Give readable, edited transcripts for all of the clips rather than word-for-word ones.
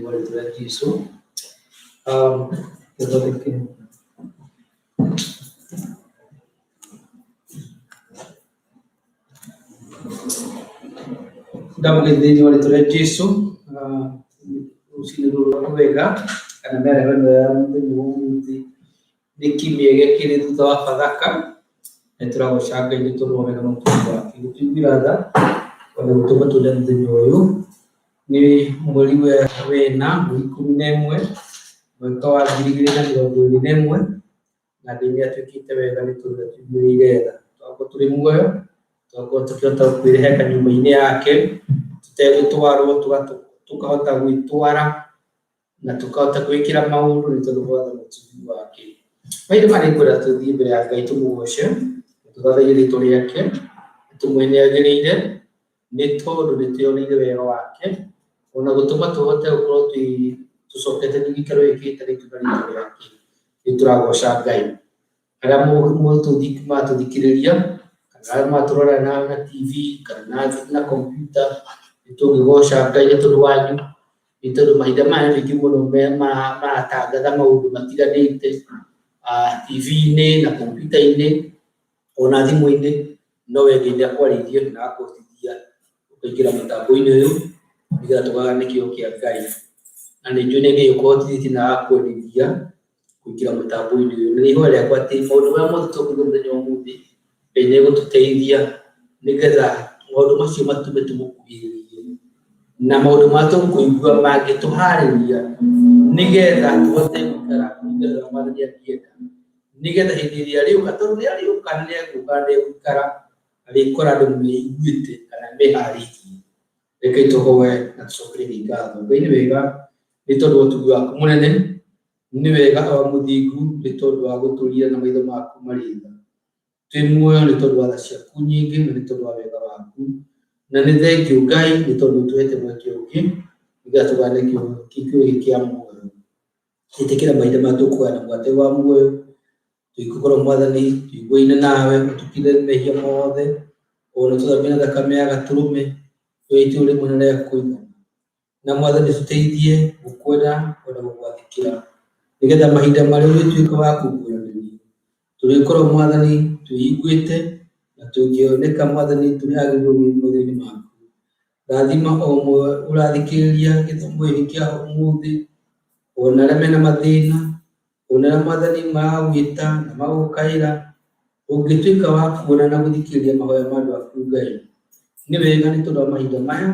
Thĩinĩ wa rĩtwa rĩa Jesu. Tũthondeke ndamũgeithia thĩinĩ wa rĩtwa rĩa Jesu. Rũcinĩ rũrũ rwa wega kana mĩaraho ĩno ya mũthenya wa ũmũthĩ nĩ kiumia gĩa kerĩ thutha wa Bathaka. Nĩ tũragoca Ngai nĩ tondũ wa wega na ũtugi wake gũtũiguĩra tha ona gũtũma tuone mũthenya ũyũ. Nĩ mweri wa wena, mweri 11, mwaka wa 2021, na Ngai nĩ atwĩkĩte wega nĩ tondũ nĩ atũiguĩrĩire tha. Twakorwo tũrĩ muoyo, twakorwo tũkĩhota kwĩrehe kanyũmba-inĩ yake, tũtegũtwarwo, tũkahota gwĩtwara na tũkahota gwĩkĩra maũndũ nĩ tondũ wa tha na ũtugi wake. Mahinda maya nĩngwenda tũthiĩ mbere ya Ngai tũmũgoce, tũthathaiye rĩtwa rĩake, tũmwĩre nĩ agĩrĩire, nĩ tondũ nĩ twĩyoneire wega wake, ona gũtũma tũhote gũkorwo twĩ tũcokete gĩikaro gĩkĩ gĩtarĩ na rĩtwa rĩake. Nĩ tũragoca Ngai. Arĩa maratũthikĩrĩria, kana arĩa maratũrora na TV, kana na kompiuta, nĩ tũngĩgoca Ngai nĩ tondũ wanyu, nĩ tondũ mahinda maya nĩ aingĩ mũno maratangatha maũndũ matiganĩte, TV-inĩ na kompiuta-inĩ, ona thimũ-inĩ, no we Ngai nĩ akwarĩirie na agakũhotithia ũkaingĩra mũtambo-inĩ ũyũ, nĩgetha tũgayane kĩo kĩa Ngai. Na nĩ njũĩ nĩ Ngai ũkũhotithĩtie na agakwendithia kũingĩra mũtambo-inĩ ũyũ. Na nĩ ihoya rĩakwa atĩ maũndũ marĩa mothe tũkũigua mũthenya wa ũmũthĩ, Ngai nĩ egũtũteithia nĩgetha maũndũ macio matũme tũmũkuhĩrĩrie. Na maũndũ marĩa tũkũigua mangĩtũharĩria nĩgetha tũhote gũikara kũringana na ũrĩa Mwathani angĩenda. Nĩgetha hĩndĩ ĩrĩa arĩũka, tondũ nĩ arĩũka na nĩ egũka na ndegũikara, arĩkora andũ meiguĩte kana meharĩirie. Rekei tũhoe na tũcokerie Ngai ngatho. Ngai nĩ wega nĩ tondũ wa ũtugi waku mũnene, nĩ wega Awa mũthingu nĩ tondũ wa gũtũrira na maitho maku marĩ tha. Twĩ muoyo nĩ tondũ wa tha ciaku nyingĩ na nĩ tondũ wa wega waku. Na nĩ thengiũ Ngai nĩ tondũ nĩ ũtũhete mweke ũngĩ nĩgetha tũgayane kiugo gĩkĩ kĩa muoyo. Ĩtĩkĩra mahinda maya tũkũgayana mũgate wa muoyo, tũigũkorwo Mwathani tũiguaine nawe, ũtũkire mehia mothe, ona ũtũthambie na thakame ya gatũrũme, tũitũ rĩmwe na rĩa kũigana. Na Mwathani tũteithie gũkwenda ona gũgwathĩkĩra, nĩgetha mahinda marĩa ũrĩtuĩka wa kũguũranĩrio, tũrĩkorwo Mwathani twĩiguĩte na tũngĩoneka Mwathani tũrĩ agĩrĩru maitho-inĩ maku. Rathima o ũmwe ũrathikĩrĩria gĩthomo gĩkĩ kĩa ũmũthĩ, ona arĩa mena mathĩna, ona arĩa Mwathani maragwĩta na magũkaĩra, ũngĩtuĩka wa kuona na gũthikĩrĩria mahoya ma andũ aku Ngai. Nĩ wega nĩ tondũ wa mahinda maya,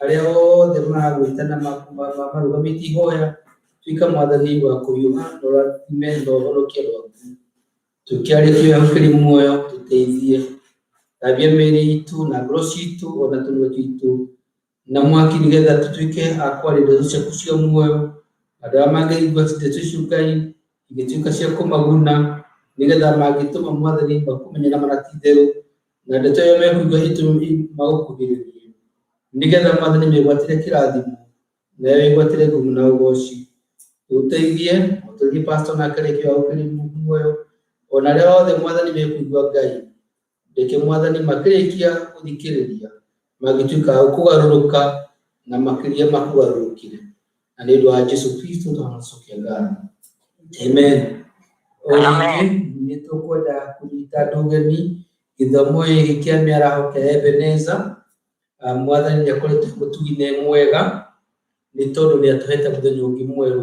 arĩa othe maragwĩta na marũgamĩtie ihoya, tuĩka Mwathani wa kũhiũha na ũrathime na ũhonokie andũ aku. Tũkĩaria twĩhokerie muoyo, tũteithie. Thambia mĩĩrĩ itũ na ngoro citũ ona tũnua twitũ na mwaki nĩgetha tũtuĩke a kwaria ndeto ciaku cia muoyo. Andũ arĩa mangĩigua ndeto icio Ngai ingĩtuĩka cia kũmaguna nĩgetha mangĩtũma Mwathani makũmenye na mana ti itherũ, na ndeto ĩyo mekũigua ĩtũme magũkuhĩrĩrie nĩgetha Mwathani megwatĩre kĩrathimo nawe wĩgwatĩre ngumo na ũgoci. Ũteithie, ũteithie pastor nake rĩngĩ agũkĩrie muoyo, ona arĩa othe Mwathani mekũigua Ngai, reke Mwathani makĩrĩkia gũthikĩrĩria, mangĩtuĩka a kũgarũrũka na makĩria makũgarũrũkĩre. Na nĩ ũndũ wa Jesu Kristo twanacokia ngatho. Amen. O rĩngĩ nĩ tũkwenda kũnyita andũ ũgeni gĩthomo gĩkĩ kĩa mĩaraho kĩa Ebeneza. Mwathani nĩ akoretwo e mũtugi na e mwega, nĩ tondũ nĩ atũhete mũthenya ũngĩ mwerũ.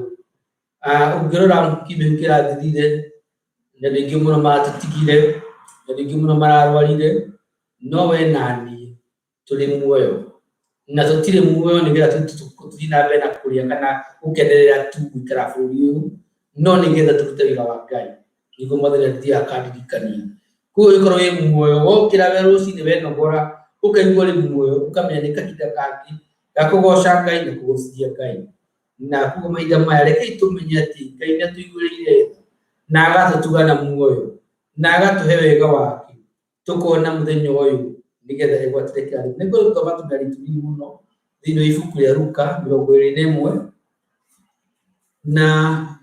Ũngĩrora kiumia kĩu kĩrathirire, nĩ andũ aingĩ mũno maratũtigire, nĩ andũ aingĩ mũno mararwarire, no we na niĩ tũrĩ muoyo. Na tũtirĩ muoyo nĩgetha tũthiĩ na mbere na kũrĩa kana gũkenerera tu gũikara bũrũri ũyũ, no nĩgetha tũrute wĩra wa Ngai. Nĩguo Mwathani athiaga akandirikania. Koguo ũngĩkorwo wĩ muoyo, wokĩra we rũcinĩ wenogora, ũkaigua ũrĩ muoyo, ũkamenya nĩ kahinda kangĩ ga kũgoca Ngai na kũgocithia Ngai. Na koguo mahinda maya rekei tũmenye atĩ Ngai nĩ atũiguĩrĩire tha na agatũtuga na muoyo na agatũhe wega wake, tũkona mũthenya ũyũ nĩgetha egwatĩre kĩrathimo. Nĩ ngũthoma tũmĩario tũnini mũno thĩinĩ wa ibuku rĩa Luka 21 na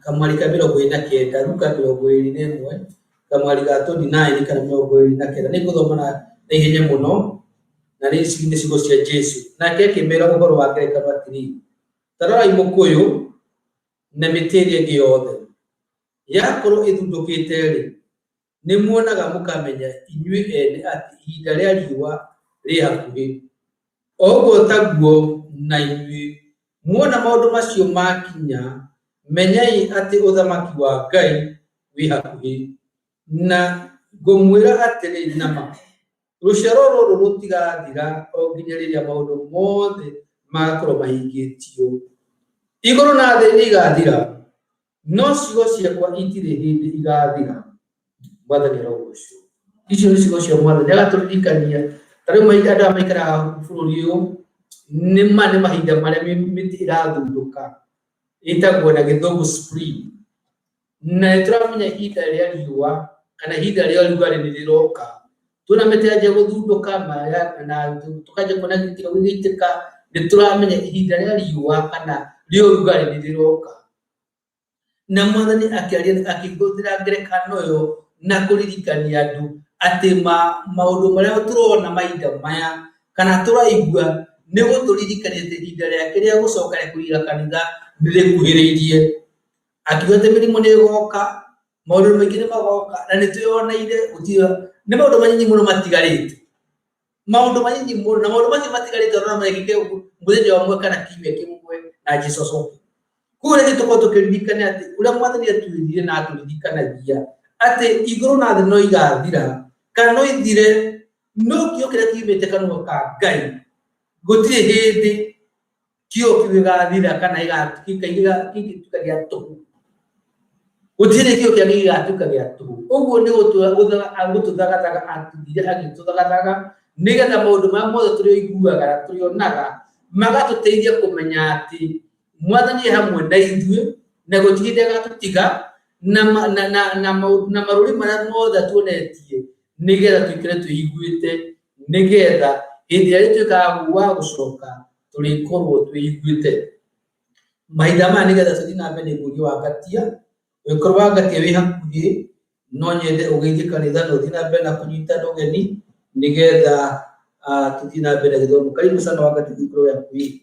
kamwari ka 29, Luka 21 kamwari ga 29 kana 29. Nĩ ngũthoma na ihenya mũno na nĩ ici nĩ ciugo cia Jesu. Nake akĩmera ũhoro wa ngerekano atĩrĩ, ta Ta rorai mũkũyũ na mĩtĩ ĩrĩa ĩngĩ yothe. Yakorwo ĩthundũkĩte-rĩ, nĩ muonaga mũkamenya inyuĩ ene atĩ ihinda rĩa riũa rĩ hakuhĩ. O ũguo taguo na inyuĩ, muona maũndũ macio makinya, menyai atĩ ũthamaki wa Ngai wĩ hakuhĩ. Na ngũmwĩra atĩrĩ na ma, rũciaro rũrũ rũtigathira o nginya rĩrĩa maũndũ mothe magakorwo mahingĩtio. Igũrũ na thĩ nĩ igathira, no ciugo ciakwa itirĩ hĩndĩ igathira. Mwathani arogocwo. Icio nĩ ciugo cia Mwathani. Agatũririkania ta rĩu mahinda andũ aya maikaraga bũrũri ũyũ nĩ ma nĩ mahinda marĩa mĩtĩ ĩrathundũka, ĩtagwo na gĩthũngũ spring. Na nĩ tũramenya ihinda rĩa riũa kana ihinda rĩa ũrugarĩ nĩ rĩroka. Tuona mĩtĩ yanjia gũthundũka na tũkanjia kuona gĩkĩro gĩgĩitĩka, nĩ tũramenya ihinda rĩa riũa kana rĩa ũrugarĩ nĩ rĩroka. Na Mwathani akĩaria akĩhũthĩra ngerekano ĩyo na kũririkania andũ atĩ maũndũ marĩa tũrona mahinda maya kana tũraigua nĩ gũtũririkania atĩ ihinda rĩake rĩa gũcoka rĩa kũiga kanitha nĩ rĩkuhĩrĩirie. Akiuga atĩ mĩrimũ nĩ ĩgoka, maũndũ maingĩ nĩ magoka, na nĩ twĩyoneire gũtirĩ, nĩ maũndũ manyinyi mũno matigarĩte. Maũndũ manyinyi mũno, na maũndũ macio matigarĩte no mekĩke mũthenya ũmwe kana kiumia kĩmwe na Jesũ acoke. Koguo rĩngĩ tũkorwo tũkĩririkana atĩ ũrĩa Mwathani atwĩrire na atũririkanagia atĩ igũrũ na thĩ no igathira kana no ithire, no kĩo kĩrĩa kiumĩte kanua ka Ngai gũtirĩ hĩndĩ kĩo kĩu gĩgathira kana gĩgatuĩka gĩa tũhũ. Gũtirĩ kĩo kĩake gĩgatuĩka gĩa tũhũ. Ũguo nĩ gũtũthagathaga atũthire agĩtũthagathaga nĩgetha maũndũ marĩa mothe tũrĩiguaga na tũrĩonaga magatũteithia kũmenya atĩ Mwathani e hamwe na ithuĩ na gũtirĩ hĩndĩ agatũtiga na marũri marĩa mothe atuonetie nĩgetha tũikare twĩiguĩte, nĩgetha hĩndĩ ĩrĩa rĩtuĩkaga wa gũcoka tũrĩkorwo twĩiguĩte. Mahinda maya nĩgetha tũthiĩ na mbere nĩ wa ngatia, ũngĩkorwo wangatia wĩ hakuhĩ no nyende ũgeithie kanitha na ũthiĩ na mbere na kũnyita andũ ũgeni nĩgetha tũthiĩ na mbere na gĩthomo. Karibu sana Wangatia ũngĩkorwo wĩ hakuhĩ.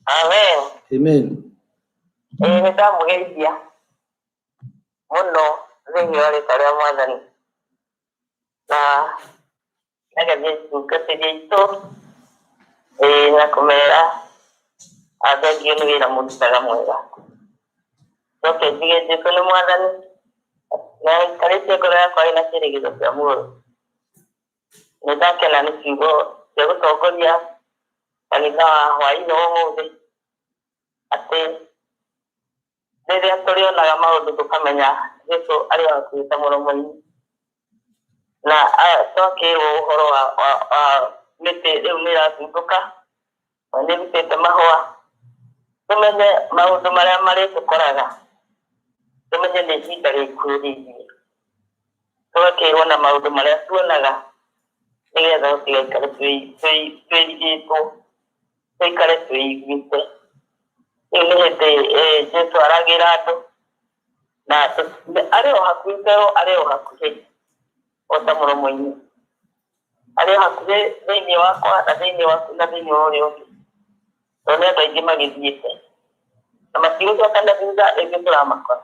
Amen. Amen. Ĩĩ nĩ ndamũgeithia mũno thĩinĩ wa rĩtwa rĩa Mwathani na nĩgetha tungatĩri aitũ ĩĩ na kũmera thengio nĩ wĩra mũrutaga mwega. Njoke njige Jesũ nĩ Mwathani na aikarĩtie ngoro yakwa ĩna kĩĩrĩgĩrĩro kĩa muoyo. Nĩ ndakena nĩ ciugo cia gũtongoria kanitha wa hwaĩ-inĩ wa ũmũthĩ atĩ rĩrĩa tũrĩonaga maũndũ tũkamenya Jesũ arĩ o hakuhĩ ta mũromo-inĩ. Na twakĩrwo ũhoro wa mĩtĩ rĩu nĩ ĩrathundũka na nĩ ĩrutĩte mahũa, tũmenye maũndũ marĩa marĩtũkoraga, tũmenye nĩ ihinda rĩkuhĩrĩirie. Tũgakĩrwo na maũndũ marĩa tuonaga nĩgetha tũtigaikare twĩrigĩtwo, tũikare twĩiguĩte. Rĩu nĩ hĩndĩ Jesũ aragĩra andũ na arĩ o hakuhĩ, twerwo arĩ o hakuhĩ o ta mũromo-inĩ. Arĩ o hakuhĩ thĩinĩ wakwa na thĩinĩ waku na thĩinĩ wa ũrĩa ũngĩ. Tondũ nĩ andũ aingĩ magĩthiĩte na matigũcoka na thutha rĩngĩ tũramakora.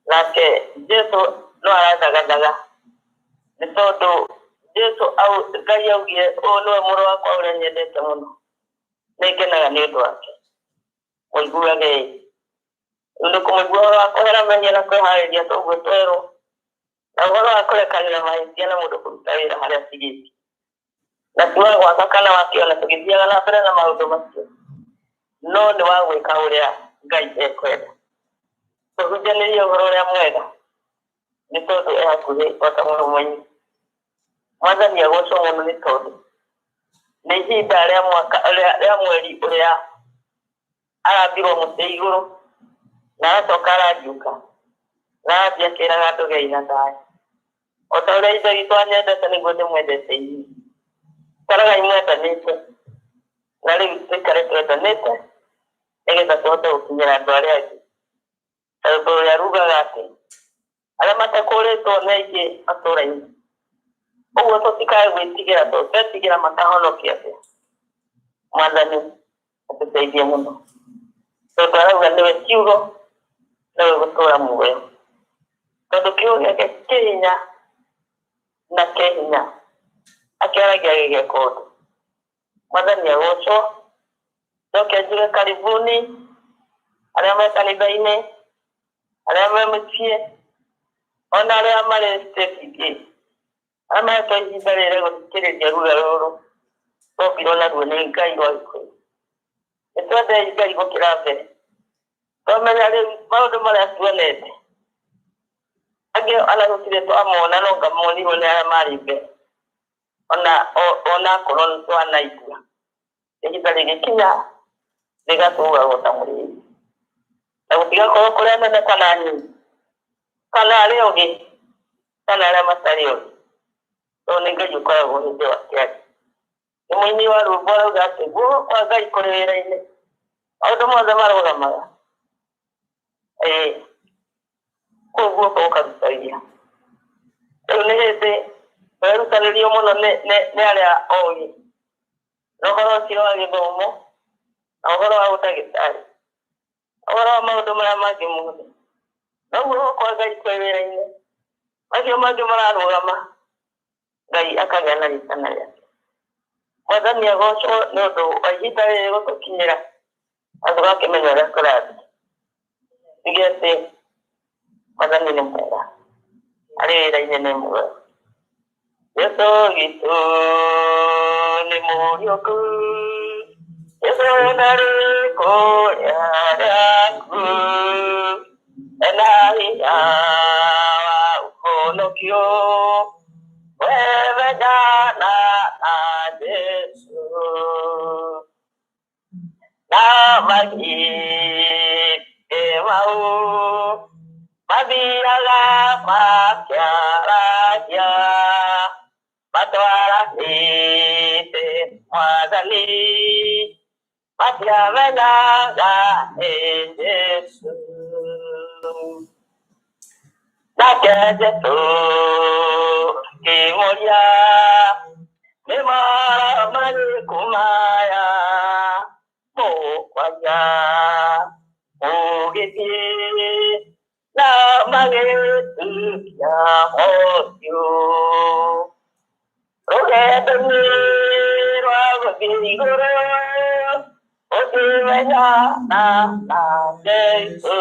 Nake Jesũ no arathagathaga nĩ tondũ Jesũ Ngai augire ũyũ nĩwe mũrũ wakwa ũrĩa nyendete mũno, nĩ ngenaga nĩ ũndũ wake, mũiguagei. Rĩu nĩ kũmũigua ũhoro wa kũhera mehia na kwĩharĩria toguo twerwo, na ũhoro wa kũrekanĩra mahĩtia na mũndũ kũruta wĩra harĩa atigĩtie. Na ti wa gwaka kana wa kĩona tũgĩthiaga na mbere na maũndũ macio, no nĩ wa gwĩka ũrĩa Ngai ekwenda. Tũhunjanĩrie ũhoro ũrĩa mwega nĩ tondũ e hakuhĩ o ta mũromo-inĩ. Mwathani agocwo mũno nĩ tondũ nĩ ihinda rĩa mwaka rĩa mweri ũrĩa arambirwo mũtĩ igũrũ na aracoka arariũka na arathiĩ akĩraga andũ gĩai na thayũ. O ta ũrĩa Ithe witũ anyendete nĩguo ndĩmwendete inyuĩ. Ikaragai mwendanĩte na rĩu tũikare twendanĩte nĩgetha tũhote gũkinyĩra andũ arĩa angĩ. Tondũ ũrĩa rugaga atĩ arĩa matakũrĩtwo nĩ aingĩ matũũra-inĩ. Ũguo tũtikae gwĩtigĩra tondũ twetigĩra makahonokia atĩa. Mwathani Atũteithie mũno tondũ arauga nĩwe kiugo, nĩwe gũtũra muoyo, tondũ kiugo gĩake kĩ hinya na kĩ hinya akĩaragia gĩgeka ũndũ. Mwathani agocwo. Njoke njuge karibuni arĩa me kanitha-inĩ, arĩa me mũciĩ, ona arĩa marĩ state ingĩ, arĩa mahetwo ihinda rĩrĩ gũthikĩrĩria ruga rũrũ rwombirwo naruo nĩ Ngai wa Gĩkũyũ. Nĩ twendei Ngai gũkĩra mbere, twamenya rĩu maũndũ marĩa tuonete angĩ ona gũtirĩ twamona, no ngamonirwo nĩ arĩa marĩ mbere, ona ona akorwo nĩ twanaigua ihinda rĩgĩkinya rĩgatũgagwo ta mũrĩithi, na gũtigakorwo kũrĩ anene kana nini, kana arĩa ogĩ kana arĩa matarĩ ogĩ, tondũ nĩ Ngai ũkoragwo hĩndĩ wa kĩaria. Nĩ mũini wa rwĩmbo arauga atĩ guoko kwa Ngai kũrĩ wĩra-inĩ, maũndũ mothe marũgamaga. Ĩĩ, kũu guoko gũkaruta wĩra. Rĩu nĩ hĩndĩ werutanĩrio mũno nĩ arĩa ogĩ na ũhoro ũcio wa gĩthomo, na ũhoro wa ũndagĩtarĩ, ũhoro wa maũndũ marĩa mangĩ mothe. No guoko kwa Ngai kwĩ wĩra-inĩ, macio mangĩ mararũgama, Ngai akagĩa na rĩtana rĩake. Mwathani agocwo nĩ ũndũ wa ihinda rĩrĩ gũtũkinyĩra na tũgakĩmenya ũrĩa tũrathiĩ. Ndige atĩ Mwathani nĩ mwega, arĩ wĩra-inĩ nĩ mwega. Jesu witũ nĩ mũriũku, Jesu ndarĩ kũrĩa rĩaku, ena hinya wa ũhonokio, wemendana na Jesu. Na magĩte mau mathiaga makĩaragia matwaranĩte Mwathani, matiamenyaga nĩ Jesu. Nake Jesu akĩmũria, nĩ mara marĩkũ maya mũkwaria mũgĩthiĩ? Na magĩtukia mothiũ. Rũgendo-inĩ rwa gũthiĩ igũrũ, ũkĩmenyana na Jesu,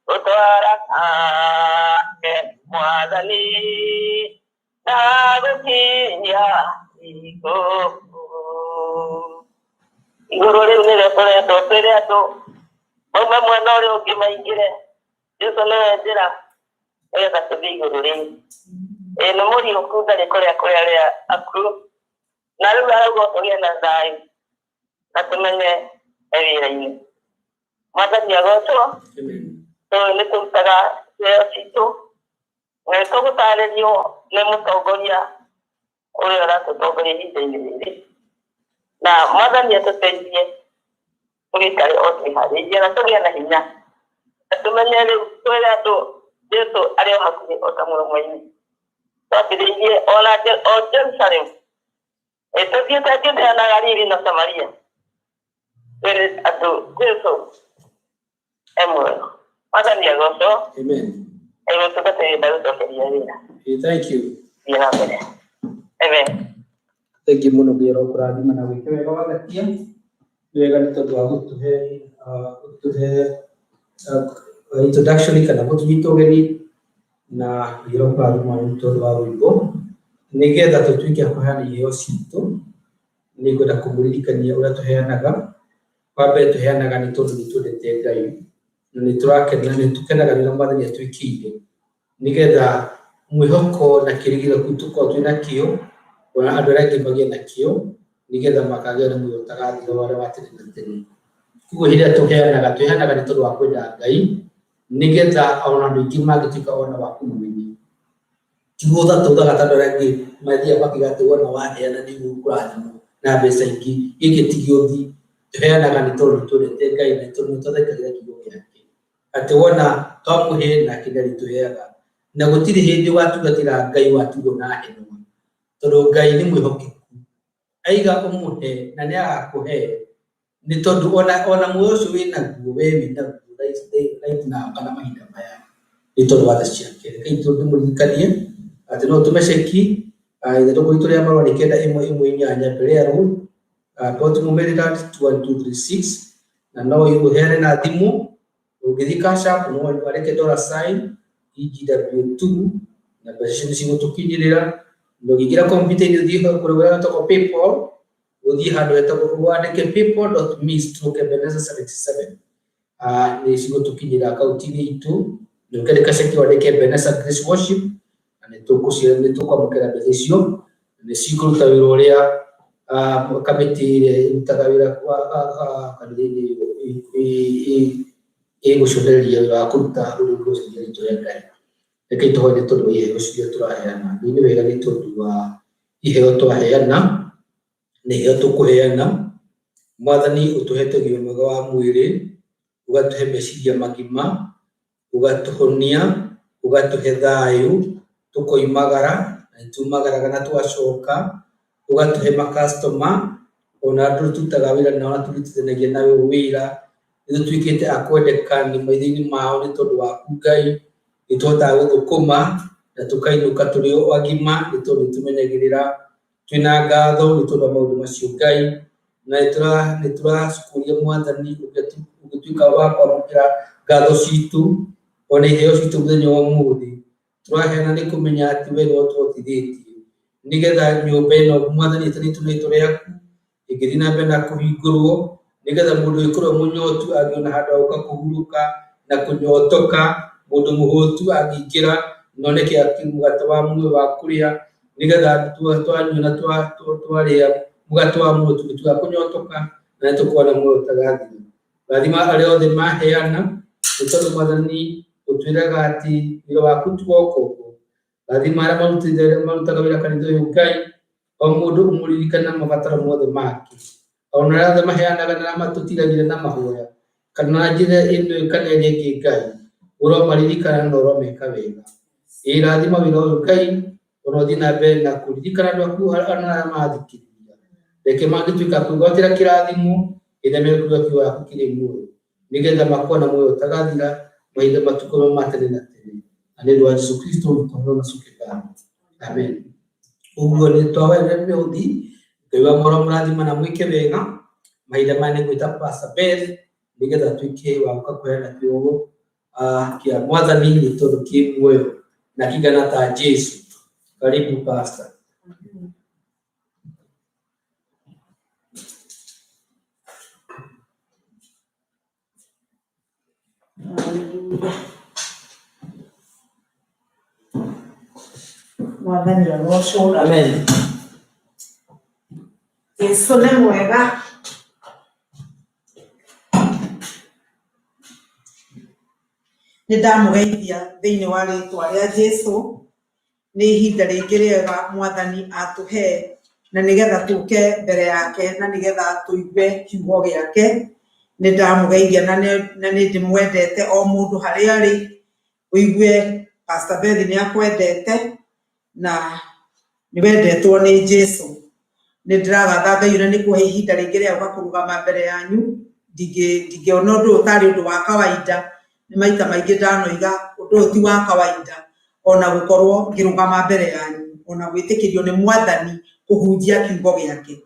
gũtwara nake Mwathani na gũkinya igũrũ. Igũrũ rĩu nĩrĩo tũrendwo twĩre andũ maume mwena ũrĩa ũngĩ maingĩre. Jesu nĩwe njĩra nĩgetha tũthiĩ igũrũ rĩu. Ĩĩ nĩ mũriũku, ndarĩ kũrĩa kũrĩ arĩa akuũ, na rĩu arauga tũgĩe na thayũ na tũmenye e wĩra-inĩ. Mwathani agocwo. Amen. Tondũ nĩ tũrutaga iheo citũ na nĩ tũgũtarĩrio nĩ mũtongoria ũrĩa ũratũtongoria ihinda-inĩ rĩrĩ, na Mwathani atũteithie tũgĩikare o twĩharĩirie na tũgĩe na hinya na tũmenye rĩu twĩre andũ Jesu arĩ o hakuhĩ o ta mũromo-inĩ. Twambĩrĩirie ona o Jerusalem, ĩ tũthiĩte Judea na Galili na Samaria, twĩre andũ Jesu e muoyo. Mwathani agocwo. Amen. Ĩgũtungatĩria ndagũcokeria wĩra. Thank you. Thiĩ na mbere. Amen. Thank you mũno, Ngai arokũrathima na gwĩke wega wagatia. Nĩ wega nĩ tondũ wa gũtũhe introduction kana gũtũnyita ũgeni, na Ngai arokũrathima nĩ tondũ wa rwĩmbo. Nĩgetha tũtuĩke a kũheana iheo citũ, nĩ ngwenda kũmũririkania ũrĩa tũheanaga. Wa mbere, tũheanaga nĩ tondũ nĩ twendete Ngai na nĩ tũrakena, nĩ tũkenaga nĩ ũrĩa Mwathani atwĩkĩire, nĩgetha mwĩhoko na kĩrĩgĩrĩro kĩu tũkorwo twĩ nakĩo, ona andũ arĩa angĩ magĩe nakĩo, nĩgetha makagĩa na muoyo ũtagathira ũrĩa wa tene na tene. Koguo hĩndĩ ĩrĩa tũheanaga, tũheanaga nĩ tondũ wa kwenda Ngai, nĩgetha ona andũ aingĩ mangĩtuĩka ona wa kũmũmenya. Ti gũtha tũthaga ta andũ arĩa angĩ mathiaga makiuga atĩ wona waheana nĩ ũkũrathimwo na mbeca ingĩ. Gĩkĩ ti gĩũthi. Tũheanaga nĩ tondũ nĩ twendete Ngai na tondũ nĩ twathĩkagĩra kiugo gĩake. Atĩ wona twamũhe nake nĩ arĩtũheaga. Na gũtirĩ hĩndĩ ũgatungatĩra Ngai watigwo na henwa. Tondũ Ngai nĩ mwĩhokeku. Aiga ũmũhe na nĩ agakũhe. Nĩ tondũ ona muoyo ũcio wĩ naguo, we wĩ naguo right now kana mahinda maya, nĩ tondũ wa tha ciake. Rekei ndĩmũririkanie atĩ no ũtũme ceki, ithandũkũ ritũ rĩa marũa nĩ 9118 Berea Road, Baltimore, Maryland 21236, na no ũheane na thimũ. Ũngĩthiĩ Cash App no wandĩke dollar sign EGW2 na mbeca icio nĩ cigũtũkinyĩrĩra. Na ũngĩingĩra kompiuta-inĩ ũthiĩ kũrĩa gwĩtagwo PayPal, ũthiĩ handũ hetagwo wandĩke paypal.me/Ebenezer77, nĩ cigũtũkinyĩra akaunti-inĩ itũ. Na ũkĩandĩka ceki wandĩke Ebenezer Grace Worship, na nĩ tũkwamũkĩra mbeca icio, na nĩ cikũruta wĩra ũrĩa kamĩtĩ ĩrĩa ĩrutaga wĩra kanitha-inĩ ĩgũconereria wĩra wa kũruta ũrĩa ũgũcenjia rĩtwa rĩa Ngai. Rekei tũhoe nĩ tondũ wa iheo iria tũraheana. Ngai nĩ wega nĩ tondũ wa iheo twaheana, na iheo tũkũheana. Mwathani ũtũhete ũgima mwega wa mwĩrĩ, ũgatũhe meciria magima, ũgatũhonia, ũgatũhe thayũ, tũkoimagara, na nĩtumagaraga na tũgacoka, ũgatũhe makastoma, ona andũ tũrutaga wĩra nao na tũrutithanagia nao wĩra, nĩ tũtuĩkĩte a kwendeka nĩ maitho-inĩ mao nĩ tondũ waku Ngai, nĩ tũhotaga gũthũkũma na tũkainũka tũrĩ o agima nĩ tondũ nĩ tũmenyagĩrĩra. Twĩna ngatho nĩ tondũ wa maũndũ macio Ngai, na nĩ tũracukũria Mwathani ũngĩtuĩka wa kwamũkĩra ngatho citũ ona iheo citũ mũthenya wa ũmũthĩ. Tũraheana nĩ kũmenya atĩ we nĩwe ũtũhotithĩtie nĩgetha nyũmba ĩno Mwathani ĩtanĩtio na rĩtwa rĩaku ĩngĩthiĩ na mbere na kũhingũrwo, nĩgetha mũndũ ũngĩkorwo mũnyotu angĩona handũ ha gũka kũhurũka na kũnyotoka, mũndũ mũhũtu angĩingĩra na one mũgate wa muoyo wa kũrĩa, nĩgetha twanyua na twarĩa mũgate wa muoyo tũngĩtuĩka kũnyotoka na nĩ tũkorwo na muoyo ũtagathira. Rathima arĩa othe maheana, nĩ tondũ Mwathani ũtwĩraga atĩ wĩra waku ti wa ũkombo. Rathima arĩa marutaga wĩra kanitha ũyũ Ngai, o mũndũ ũmũririkane na mabataro mothe make. Ona arĩa othe maheanaga na arĩa matũtiragĩra na mahoya, kana na njĩra ĩno kana ĩrĩa ĩngĩ Ngai, ũromaririkana na ũromeka wega. Ĩ rathima wĩra ũyũ Ngai, ona ũthiĩ na mbere na kũririkana andũ aku ona arĩa marathikĩrĩria. Reke mangĩtuĩka kwĩgwatĩra kĩrathimo, hĩndĩ ĩrĩa mekũigua kiugo gĩaku kĩrĩ muoyo, nĩgetha makorwo na muoyo ũtagathira mahinda matukũ ma tene na tene. Na nĩ ũndũ wa Jesu Kristo tũhoe na coke ngatho. Amen. Ũguo nĩ twahoera mĩhothi, Ngai wa mũro mũrathima na mwĩke wega. Mahinda maya nĩ ngwĩta Pastor Beth nĩgetha atuĩke wa gũka kũheana kiugo kĩa Mwathani nĩ tondũ kĩ muoyo na kĩigana ta Jesu. Karibu Pastor. Hallelujah. Mwathani arocwo. Amen. Jesu nĩ mwega. Nĩ ndamũgeithia thĩinĩ wa rĩtwa rĩa Jesu. Nĩ ihinda rĩngĩ rĩega Mwathani atũhe na nĩgetha tũke mbere yake na nĩgetha tũigue kiugo gĩake. Nĩ ndamũgeithia na nĩ ndĩmwendete o mũndũ harĩa arĩ. Ũigue Pastor Beth nĩ akwendete na nĩ wendetwo nĩ Jesu. Nĩ ndĩragatha Ngai ũrĩa nĩ kũhe ihinda rĩngĩ rĩa gũka kũrũgama mbere yanyu. Ndingĩona ũndũ ũyũ tarĩ ũndũ wa kawaida. Nĩ maita maingĩ ndanoiga ũndũ ũyũ ti wa kawaida ona gũkorwo ngĩrũgama mbere yanyu, ona gwĩtĩkĩrio nĩ Mwathani kũhunjia kiugo gĩake.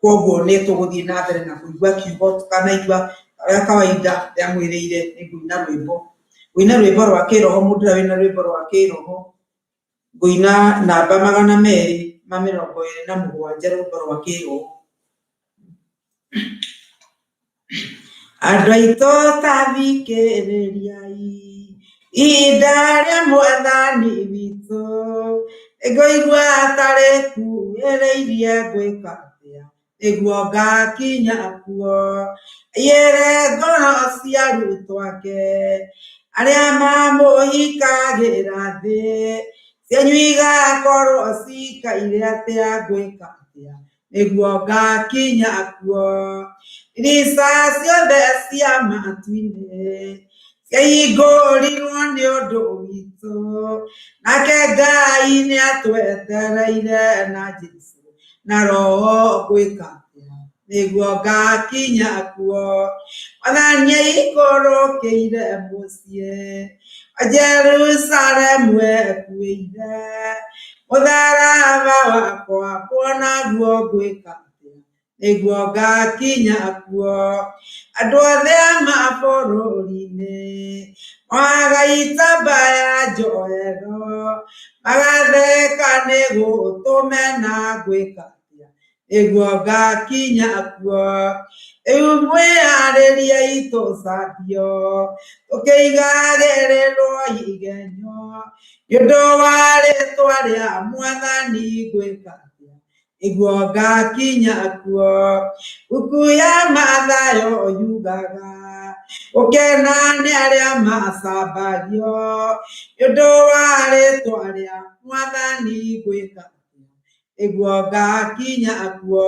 Koguo nĩ tũgũthiĩ na mbere na kũigua kiugo, tũkanaigua ũrĩa kawaida ndamwĩrĩire nĩ ngũina rwĩmbo. Ngũina rwĩmbo rwa kĩroho, mũndũ ũrĩa wĩna rwĩmbo rwa kĩroho, ngũina namba 227, rwĩmbo rwa kĩroho. Andũ aitũ ta thikĩrĩriai, ihinda rĩa Mwathani witũ, nĩngũigua ta rĩkuhĩrĩirie ngwĩka atĩa, nĩguo ngakinya kuo. Aiyĩre ngoro cia arutwo ake, arĩa mamũhikagĩra thĩ, cianyu igakorwo cikaire atĩa, ngwĩka atĩa, nĩguo ngakinya kuo. Ndirica ciothe cia matu-inĩ ciahingũrirwo nĩ ũndũ witũ, nake Ngai nĩ atwetereire na Jesu na Roho ngwĩka atĩa, Nĩguo ngakinya kuo. Mwathani aikũrũkĩire mũciĩ wa Jerusalemu ekuĩire mũtharaba wakwa kuonaguo ngwĩka atĩa nĩguo ngakinya kuo. Andũ othe a mabũrũri-inĩ mohaga itambaya njohero magatheka nĩ gũtũmena ngwĩka atĩa nĩguo ngakinya kuo. Rĩu mwĩharĩriei tũcambio tũkĩigagĩrĩrwo igenyo nĩ ũndũ wa rĩtwa rĩa Mwathani ngwĩka atĩa nĩguo ngakinya kuo. Mbuku ya Mathayo yugaga gũkena nĩ arĩa macambagio nĩ ũndũ wa rĩtwa rĩa Mwathani ngwĩka atĩa nĩguo ngakinya kuo.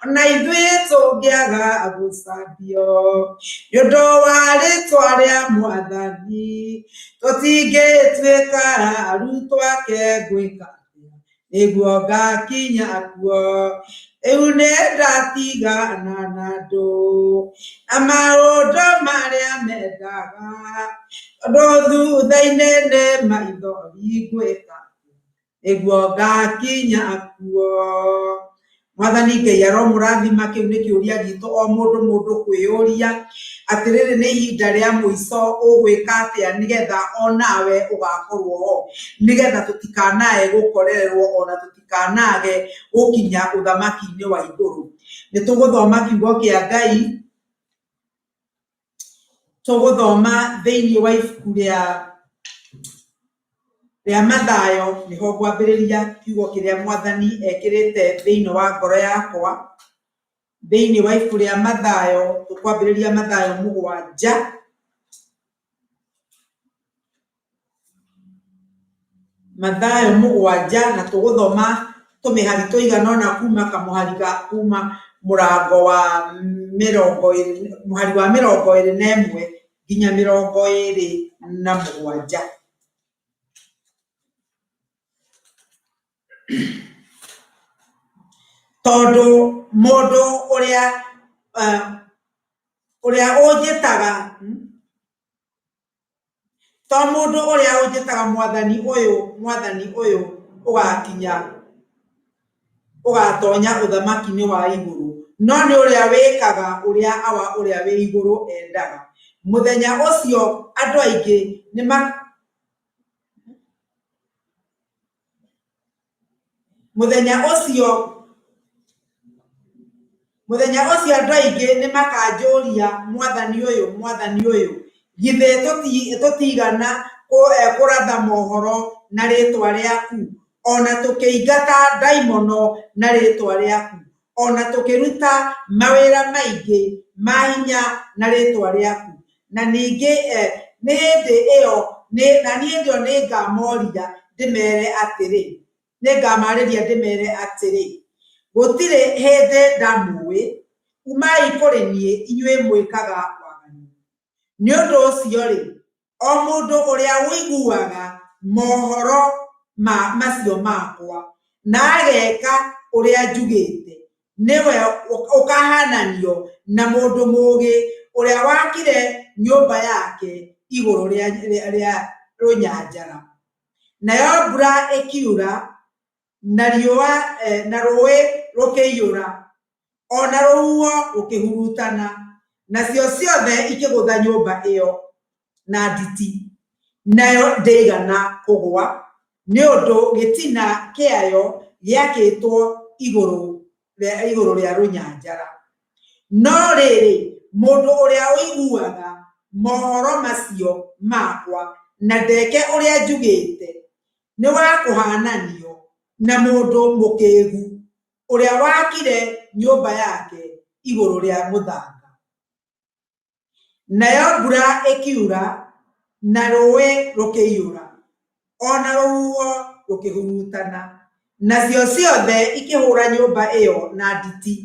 Ona ithuĩ tũngĩaga gũcambio nĩ ũndũ wa rĩtwa rĩa Mwathani tũtingĩtuĩka arutwo ake ngwĩka atĩa nĩguo ngakinya kuo. Rĩu nĩ ndatigana na andũ na maũndũ marĩa mendaga tondũ thutha-inĩ nĩ maithori ngwĩka nĩguo ngakinya kuo. Mwathani Ngai aromũrathima, kĩu nĩ kĩũria gitũ o mũndũ mũndũ kwĩyũria atĩrĩrĩ, nĩ ihinda rĩa mũico ũgwĩka atĩa nĩgetha onawe ũgakorwo ho, nĩgetha tũtikanae gũkorererwo ona tũtikanage gũkinya ũthamaki-inĩ wa igũrũ. Nĩ tũgũthoma kiugo kĩa Ngai, tũgũthoma thĩinĩ wa ibuku rĩa rĩa Mathayo, nĩho ngwambĩrĩria kiugo kĩrĩa Mwathani ekĩrĩte thĩinĩ wa ngoro yakwa. Thĩinĩ wa ibuku rĩa Mathayo, tũkwambĩrĩria Mathayo 7, Mathayo 7, na tũgũthoma tũmĩhari tũigana ũna kuma kamũhari ga kuma mũrango wa 20, mũhari wa 21 nginya 27. Tondũ mũndũ ũrĩa ũrĩa ũnjĩtaga, to mũndũ ũrĩa ũnjĩtaga Mwathani ũyũ, Mwathani ũyũ, ũgakinya ũgatonya ũthamaki-inĩ wa igũrũ, no nĩ ũrĩa wĩkaga ũrĩa Awa ũrĩa wĩ igũrũ endaga. Mũthenya ũcio andũ aingĩ nĩ Mũthenya ũcio Mũthenya ũcio andũ aingĩ nĩ makanjũria, Mwathani ũyũ, Mwathani ũyũ, githĩ tũtiigana kũratha mohoro na rĩĩtwa rĩaku, o na tũkĩingata ndaimono na rĩĩtwa rĩaku, o na tũkĩruta mawĩra maingĩ ma hinya na rĩĩtwa rĩaku? Na ningĩ nĩ hĩndĩ ĩyo na niĩ hĩndĩ ĩyo nĩngamoria ndĩmere atĩrĩ, nĩngamarĩria ndĩmere atĩrĩ, gũtirĩ hĩndĩ ndamũĩ, umai kũrĩ niĩ inyuĩ mwĩkaga waganu. Nĩ ũndũ ũcio-rĩ, o mũndũ ũrĩa ũiguaga mohoro ma macio makwa na ageka ũrĩa njugĩte, nĩwe ũkahananio na mũndũ mũũgĩ ũrĩa wakire nyũmba yake igũrũ rĩa rũnyanjara. Nayo mbura ĩkiura, na riũa na rũũĩ rũkĩiyũra, o na rũhuho rũkĩhurutana, nacio ciothe ikĩgũtha nyũmba ĩyo na nditi, nayo ndĩigana kũgũa, nĩ ũndũ gĩtina kĩayo gĩakĩtwo igũrũ igũrũ rĩa rũnyanjara. No rĩrĩ, mũndũ ũrĩa ũiguaga mohoro macio makwa na ndeke ũrĩa njugĩte, nĩ wa kũhananio na mũndũ mũkĩgu ũrĩa wakire nyũmba yake igũrũ rĩa mũthanga. Nayo mbura ĩkiura, na rũũĩ rũkĩiyũra, o na rũhuho rũkĩhurutana, nacio ciothe ikĩhũra nyũmba ĩyo na nditi,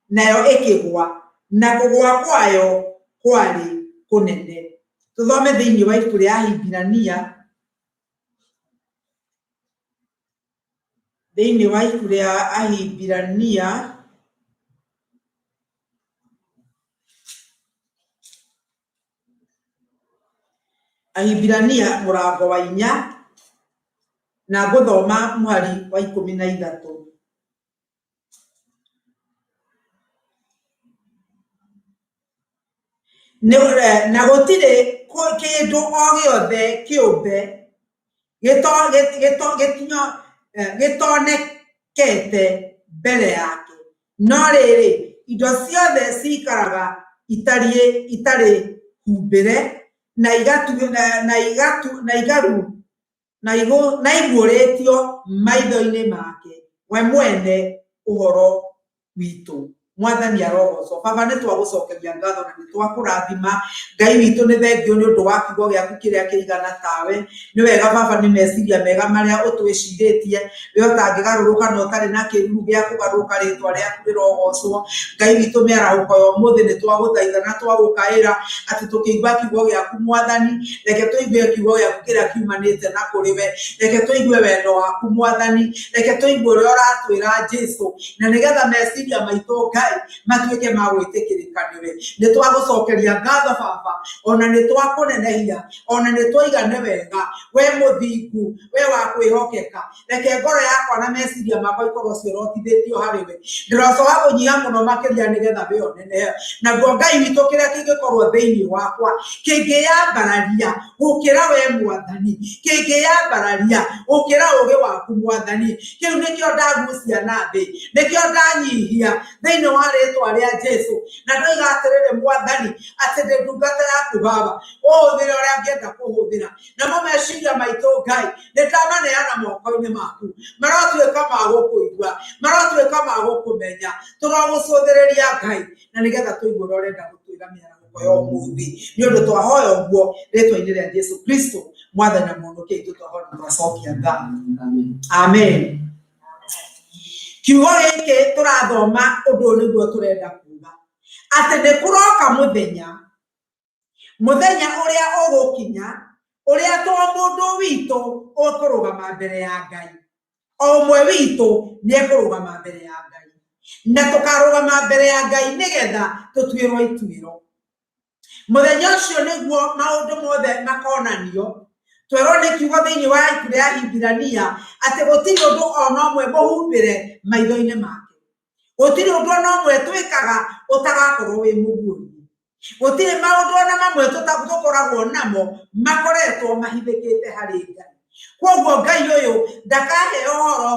nayo ĩkĩgwa, na kũgwa kwayo kwarĩ kũnene. Tũthome thĩinĩ wa ibuku rĩa Ahibirania, thĩinĩ wa ibuku rĩa Ahibirania, Ahibirania mũrango wa 4 na ngũthoma mũhari wa 13. Na gũtirĩ kĩndũ o gĩothe kĩũmbe gĩtonekete mbere yake, no rĩrĩ, indo ciothe cikaraga itariĩ itarĩ humbĩre na iguũrĩtio maitho-inĩ make we mwene ũhoro witũ. Mwathani arogocwo. Baba, nĩ twagũcokeria ngatho na nĩ twakũrathima. Ngai witũ, nĩ thengio nĩ ũndũ wa kiugo gĩaku kĩrĩa kĩigana tawe. Nĩ wega baba, nĩ meciria mega marĩa ũtwĩcirĩtie, we ũtangĩgarũrũka na ũtarĩ na kĩruru gĩa kũgarũrũka, rĩtwa rĩaku rĩrogocwo. Ngai witũ, mĩarahũko ya ũmũthĩ nĩ twagũthaitha na twagũkaĩra atĩ tũkĩigua kiugo gĩaku Mwathani, reke tũigue kiugo gĩaku kĩrĩa kiumanĩte na kũrĩ we, reke tũigue wendo waku Mwathani, reke tũigue ũrĩa ũratwĩra Jesu, na nĩgetha meciria maitũ Ngai matuĩke ma gwĩtĩkĩrĩka nĩwe. Nĩ twagũcokeria ngatho baba, ona nĩ twakũnenehia, ona nĩ twaiga nĩ wega, we mũthingu, we wa kwĩhokeka. Reke ngoro yakwa na meciria makwa ikorwo ciorotithĩtio harĩ we. Ndĩrocoka kũnyiha mũno makĩria nĩgetha we ũnenehe. Naguo Ngai witũ, kĩrĩa kĩngĩkorwo thĩinĩ wakwa kĩngĩyambararia gũkĩra we Mwathani, kĩngĩyambararia gũkĩra ũũgĩ waku Mwathani, kĩu nĩkĩo ndagucia na thĩ, nĩkĩo ndanyihia thĩinĩ wa rĩtwa rĩa Jesu. Na ndoiga atĩrĩrĩ Mwathani, atĩ ndĩ ndungata yaku baba, ũhũthĩre ũrĩa ngĩenda kũhũthĩra. Namo meciria maitũ Ngai nĩ ndamaneana moko-inĩ maku, marotuĩka ma gũkũigua, marotuĩka ma gũkũmenya. Tũrogũcũthĩrĩria Ngai, na nĩgetha tũigue ũrĩa ũrenda gũtwĩra mĩarahũko ya ũmũthĩ. Nĩ ũndũ twahoya ũguo rĩtwa-inĩ rĩa Jesu Kristo Mwathani na Mũhonokia witũ, twahoya na twacokia ngatho. Amen. Amen. Kiugo gĩkĩ tũrathoma ũndũ ũyũ nĩguo tũrenda kuga atĩ nĩ kũroka mũthenya, mũthenya ũrĩa ũgũkinya, ũrĩa to mũndũ witũ ũkũrũgama mbere ya Ngai. O ũmwe witũ nĩ ekũrũgama mbere ya Ngai, na tũkarũgama mbere ya Ngai nĩgetha tũtuĩrwo ituĩro. Mũthenya ũcio nĩguo maũndũ mothe makonanio. Twerwo nĩ kiugo thĩinĩ wa ibuku rĩa Ahibirania atĩ gũtirĩ ũndũ ona ũmwe mũhumbĩre maitho-inĩ make. Gũtirĩ ũndũ ona ũmwe twĩkaga ũtagakorwo wĩ mũguũrie. Gũtirĩ maũndũ ona mamwe tũkoragwo namo makoretwo mahithĩkĩte harĩ Ngai. Kwoguo Ngai ũyũ ndakaheo ũhoro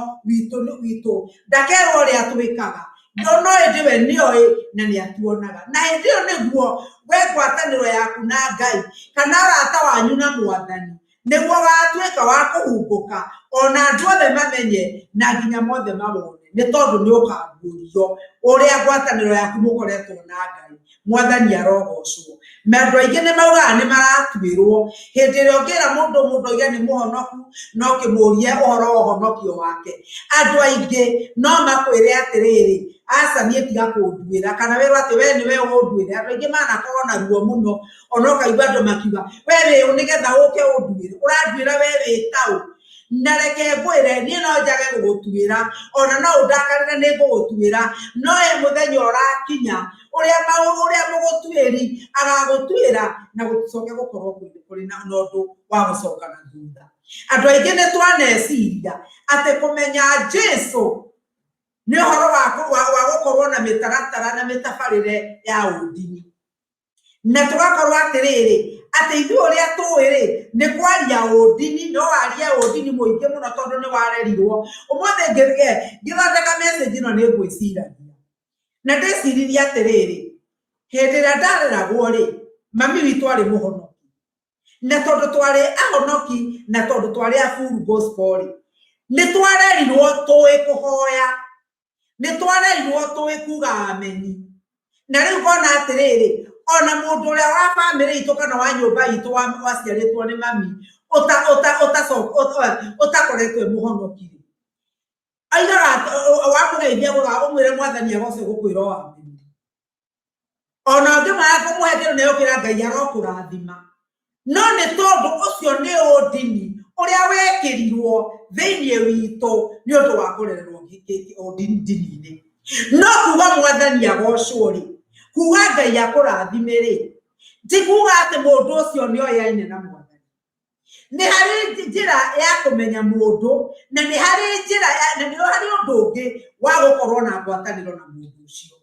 witũ, ndakerwo ũrĩa twĩkaga, no ĩndĩ we nĩoĩ na nĩatuonaga. Na hĩndĩ ĩyo nĩguo we ngwatanĩro yaku na Ngai kana ũrata wanyu na Mwathani nĩguo watuĩka wa kũhumbũka, ona andũ othe mamenye na nginya mothe mawone, nĩ tondũ nĩ ũkaguũrio ũrĩa ngwatanĩro yaku mũkoretwo na Ngai. Mwathani arogocwo. Na andũ aingĩ nĩ maugaga nĩ maratuĩrwo. Hĩndĩ ĩrĩa ũngĩra mũndũ, mũndũ oige nĩ mũhonoku, no ũkĩmũrie ũhoro wa ũhonokio wake, andũ aingĩ no makwĩre atĩrĩrĩ, aca niĩ tiga kũnduĩra, kana wĩrwo atĩ we nĩwe ũnduĩre. Andũ aingĩ manakorwo na ruo mũno, ona ũkaigua andũ makiuga, we wĩ ũ nĩgetha ũke ũnduĩre, ũranduĩra we wĩ taũ? Na reke ngwĩre, niĩ no njage gũgũtuĩra, ona no ũndakarĩre nĩ ngũgũtuĩra, no he mũthenya ũrakinya ũrĩa ũrĩa mũgũtuĩri agagũtuĩra, na gũticoke gũkorwo kũrĩ na ũndũ wa gũcoka na thutha. Andũ aingĩ nĩ twaneciria atĩ kũmenya Jesu nĩ ũhoro wa gũkorwo na mĩtaratara na mĩtabarĩre ya ũndini, na tũgakorwo atĩrĩrĩ, atĩ ithuĩ ũrĩa tũĩ rĩ nĩ kwaria ũndini. No warie ũndini mũingĩ mũno tondũ nĩ warerirwo. Ũmũthĩ ngĩthondeka message ĩno nĩ ngwĩciragia, na ndĩciririe atĩrĩrĩ, hĩndĩ ĩrĩa ndareragwo rĩ, mami witũ arĩ mũhonoki, na tondũ twarĩ ahonoki na tondũ twarĩ a full gospel rĩ, nĩ twarerirwo tũĩ kũhoya, nĩ twarerirwo tũĩ kuga ameni. Na rĩu ngona atĩrĩrĩ, ona mũndũ ũrĩa wa bamĩrĩ itũ kana wa nyũmba itũ waciarĩtwo nĩ mami ũtakoretwo e mũhonoki, aigaga wamũgeithia gũga ũmwĩre Mwathani agoce, gũkwĩra o ameni. Ona ũngĩmaga kũmũhe kĩndũ nĩ ũkĩra Ngai arokũrathima. No nĩ tondũ ũcio nĩ ũndini ũrĩa wekĩrirwo thĩinĩ witũ nĩ ũndũ wa kũrererwo ndini-inĩ. No kuga Mwathani agocwo rĩ, kuga Ngai akũrathime rĩ, ti kuga atĩ mũndũ ũcio nĩ oyaine na Mwathani. Nĩ harĩ njĩra ya kũmenya mũndũ, na nĩ harĩ njĩra na nĩ harĩ ũndũ ũngĩ wa gũkorwo na ngwatanĩro na mũndũ ũcio.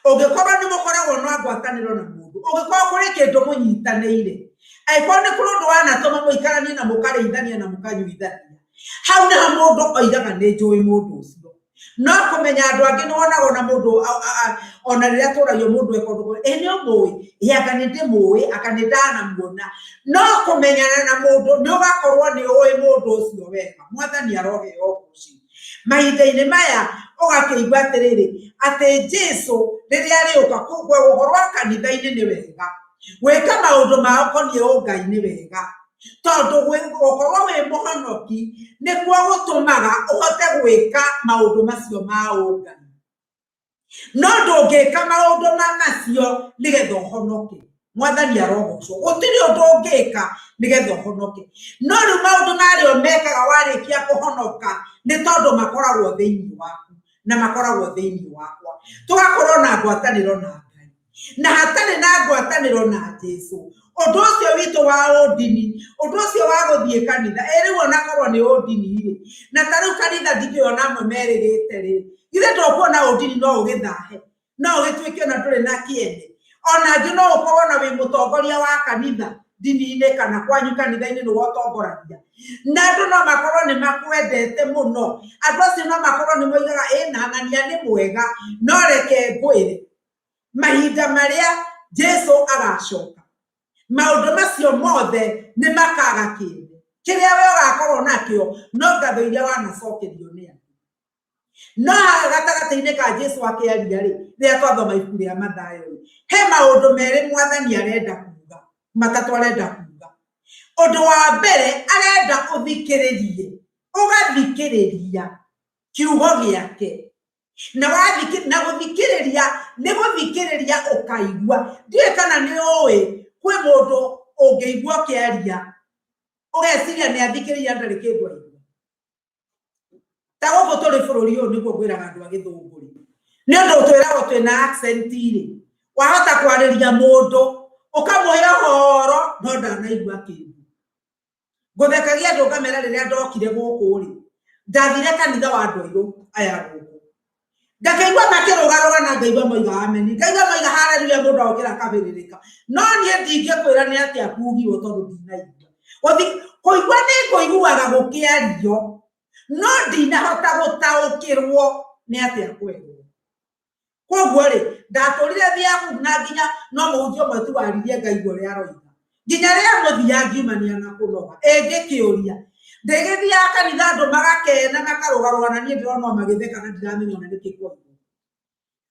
Ũngĩkorwo nĩ mũkoragwo na ngwatanĩro na mũndũ, ũngĩkorwo kũrĩ kĩndũ mũnyitanĩire, angĩkorwo nĩ kũrĩ ũndũ wanatũma mũikaranie na mũkarĩithania na mũkanyuithania, hau nĩho mũndũ oigaga nĩ njũĩ mũndũ ũcio. No kũmenya andũ angĩ nĩ wonaga ona mũndũ ona rĩrĩa tũragio mũndũ eka ũndũ, ĩ nĩ ũmũĩ, ĩ anga nĩ ndĩmũĩ, anga nĩ ndanamuona. No kũmenyana na mũndũ nĩ ũgakorwo nĩ ũĩ mũndũ ũcio wega. Mwathani aroheo ũgoci. Mahinda-inĩ maya ũgakĩigua atĩrĩrĩ, atĩ Jesu rĩrĩa arĩũka, gũkorwo kanitha-inĩ nĩ wega, gwĩka maũndũ ma ũkoniĩ ũngai nĩ wega, tondũ gũkorwo wĩ mũhonoki nĩkuo gũtũmaga ũhote gwĩka maũndũ macio ma ũngai. No ndũngĩka maũndũ ma macio nĩgetha ũhonoke. Mwathani arogocwo. Gũtirĩ ũndũ ũngĩka nĩgetha ũhonoke. No rĩu maũndũ marĩa ũmekaga warĩkia kũhonoka nĩ tondũ makoragwo thĩinĩ waku na makoragwo thĩinĩ wakwa. Tũgakorwo na ngwatanĩro na Ngai. Na hatarĩ na ngwatanĩro na Jesu, ũndũ ũcio witũ wa ũndini, ũndũ ũcio wa gũthiĩ kanitha, ĩ rĩu onakorwo nĩ ũndini rĩ, na ta rĩu kanitha ndikĩũĩ ona amwe merĩgĩte rĩ, githĩ ndũkuona ũndini no ũgĩthahe, no ũgĩtuĩke ona ndũrĩ na kĩene. Ona angĩ no ũkorwo na wĩ mũtongoria wa kanitha ndini-inĩ kana kwanyu kanitha-inĩ nĩwe ũtongoragia. Na andũ no makorwo nĩ makwendete mũno, andũ acio no makorwo nĩ moigaga ĩ na Anania nĩ mwega, no reke ngwĩre, mahinda marĩa Jesu agacoka, maũndũ macio mothe nĩ makaga kĩene. Kĩrĩa we ũgakorwo nakĩo no ngatho iria wanacokerio nĩ andũ. No haha gatagatĩ-inĩ ka Jesu akĩaria rĩ, rĩrĩa twathoma ibuku rĩa Mathayo rĩ, he maũndũ merĩ mwathani arenda kuga, matatũ arenda kuga. Ũndũ wa mbere arenda ũthikĩrĩrie, ũgathikĩrĩria kiugo gĩake. Na wathikĩ, na gũthikĩrĩria nĩ gũthikĩrĩria ũkaigua. Ndiũĩ kana nĩ ũĩ kwĩ mũndũ ũngĩigua ũkĩaria ũgeciria nĩ athikĩrĩria ndarĩ kĩndũ aigua. Ta gũkũ tũrĩ bũrũri ũyũ nĩguo ngwĩraga andũ a gĩthũngũ rĩ, nĩ ũndũ twĩragwo twĩna accent rĩ, wahota kwarĩria mũndũ ũkamũhe ũhoro no ndanaigua kĩndũ. Ngũthekagia andũ ngamera rĩrĩa ndokire gũkũ rĩ, ndathire kanitha wa andũ airũ aya gũkũ. Ngakĩigua makĩrũgarũga na ngaigua moiga ameni, ngaigua moiga haleluya mũndũ agokĩra akabĩrĩrĩka. No niĩ ndingĩkwĩra nĩ atĩa kugirwo tondũ ndinaigua. Kũigua nĩ ngũiguaga gũkĩario, no ndinahota gũtaũkĩrwo nĩ atĩa kwerwo. Koguo rĩ, ndatũrire thiaga kũu na nginya no mũhunjia ũmwe tu waririe ngaigua ũrĩa aroiga. Nginya rĩa mũthia ngiumania na kũnoga. Ĩ ngĩkĩũria, ndĩgĩthiaga kanitha andũ magakena makarũgarũga na niĩ ndĩrona o magĩtheka na ndiramenya ona nĩkĩ kwoigwo.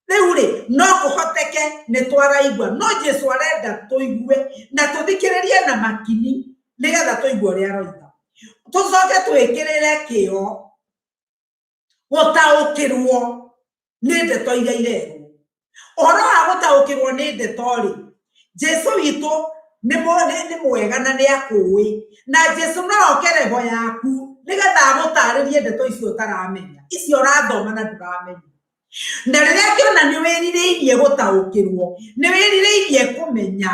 Rĩu rĩ, no kũhoteke nĩ twaraigua, no Jesu arenda tũigue na tũthikĩrĩrie na makini nĩgetha tũigue ũrĩa aroiga. Tũcoke twĩkĩrĩre kĩo gũtaũkĩrwo nĩ ndeto iria irerwo. Ũhoro wa gũtaũkĩrwo nĩ ndeto rĩ, Jesu witũ nĩ mwega na nĩ akũĩ, na Jesu no oke level yaku nĩgetha agũtarĩrie ndeto icio ũtaramenya, icio ũrathoma na ndũramenya. Na rĩrĩa angĩona nĩ wĩrirĩirie gũtaũkĩrwo, nĩ wĩrirĩirie kũmenya,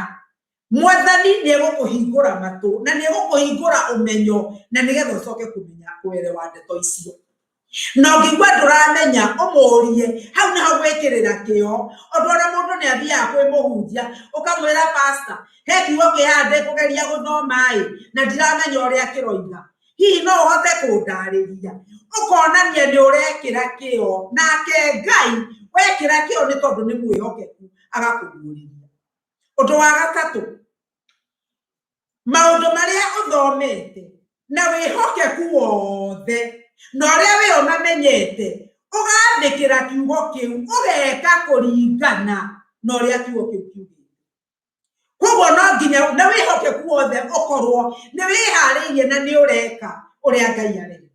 Mwathani nĩ egũkũhingũra matũ na nĩ egũkũhingũra ũmenyo na nĩgetha ũcoke kũmenya kũerewa ndeto icio. Na ũngĩigua ndũramenya ũmũrie, hau nĩho gwĩkĩrĩra kĩo. Ũndũ ona mũndũ nĩ athiaga kwĩ mũhunjia ũkamwĩra pastor, he kiugo kĩ haha ndĩkũgeria gũthoma ĩ na ndiramenya ũrĩa kĩroiga, hihi no ũhote kũndarĩria? Ũkonania nĩ ũrekĩra kĩo, nake Ngai wekĩra kĩo nĩ tondũ nĩ mwĩhokeku agakũguũrĩria. Ũndũ wa gatatũ, maũndũ marĩa ũthomete na wĩhokeku wothe na ũrĩa we ũmamenyete, ũgathĩkĩra kiugo kĩu, ũgeka kũringana na ũrĩa kiugo kĩu kiugĩte. Koguo no nginya na wĩhokeku wothe ũkorwo nĩ wĩharĩirie na nĩ ũreka ũrĩa Ngai arenda.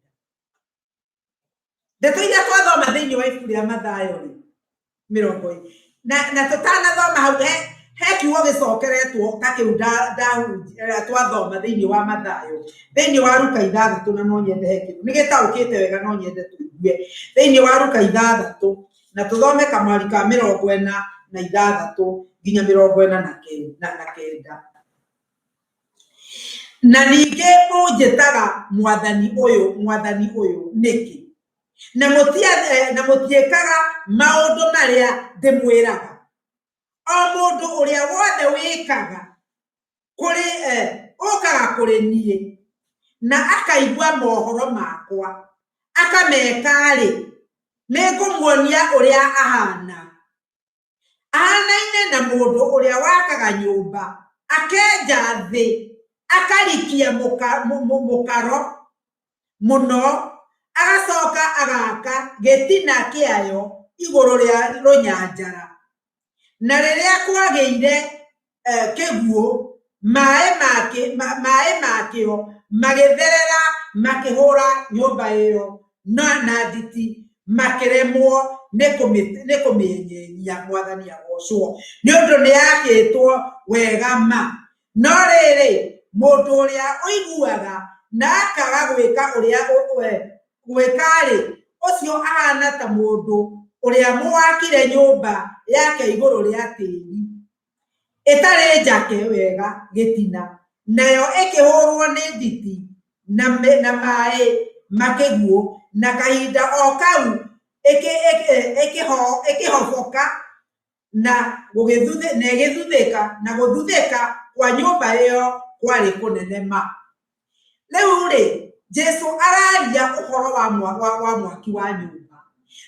Ndeto iria twathoma thĩinĩ wa ibuku rĩa Mathayo rĩ, mĩrongo ĩ na tũtanathoma hau he kiugo gĩcokeretwo ta kĩu twathoma thĩinĩ wa Mathayo, thĩinĩ wa Luka ithathatũ na no nyende he kĩndũ, nĩ gĩtaũkĩte wega no nyende tũigue. Thĩinĩ wa Luka ithathatũ na tũthome kamwari ka 46 nginya 49. Na ningĩ mũnjĩtaga mwathani ũyũ, mwathani ũyũ nĩkĩ? Na na mũtiĩkaga maũndũ marĩa ndĩmwĩraga. O mũndũ ũrĩa wothe wĩkaga kũrĩ ũkaga kũrĩ niĩ na akaigua mohoro makwa akameka-rĩ, nĩngũmuonia ũrĩa ahana. Ahanaine na mũndũ ũrĩa wakaga nyũmba, akenja thĩ, akarikia mũkaro mũno, agacoka agaka gĩtina kĩayo igũrũ rĩa rũnyanjara. Na rĩrĩa kwagĩire kĩguũ, maĩ makĩo magĩtherera makĩhũra nyũmba ĩyo na nditi, makĩremwo nĩ kũmĩenyenyia. Mwathani agocwo, nĩ ũndũ nĩ yakĩtwo wega ma. No rĩrĩ, mũndũ ũrĩa ũiguaga na akaga gwĩka ũrĩa gwĩka-rĩ, ũcio ahana ta mũndũ ũrĩa mũwakire nyũmba yake igũrũ rĩa tĩri ĩtarĩ njake wega gĩtina, nayo ĩkĩhũrwo nĩ nditi na maĩ makĩguũ, na kahinda o kau ĩkĩhoboka na ĩgĩthuthĩka, na gũthuthĩka kwa nyũmba ĩyo kwarĩ kũnene ma. Rĩu rĩ, Jesu araria ũhoro wa mwaki wa nyũmba,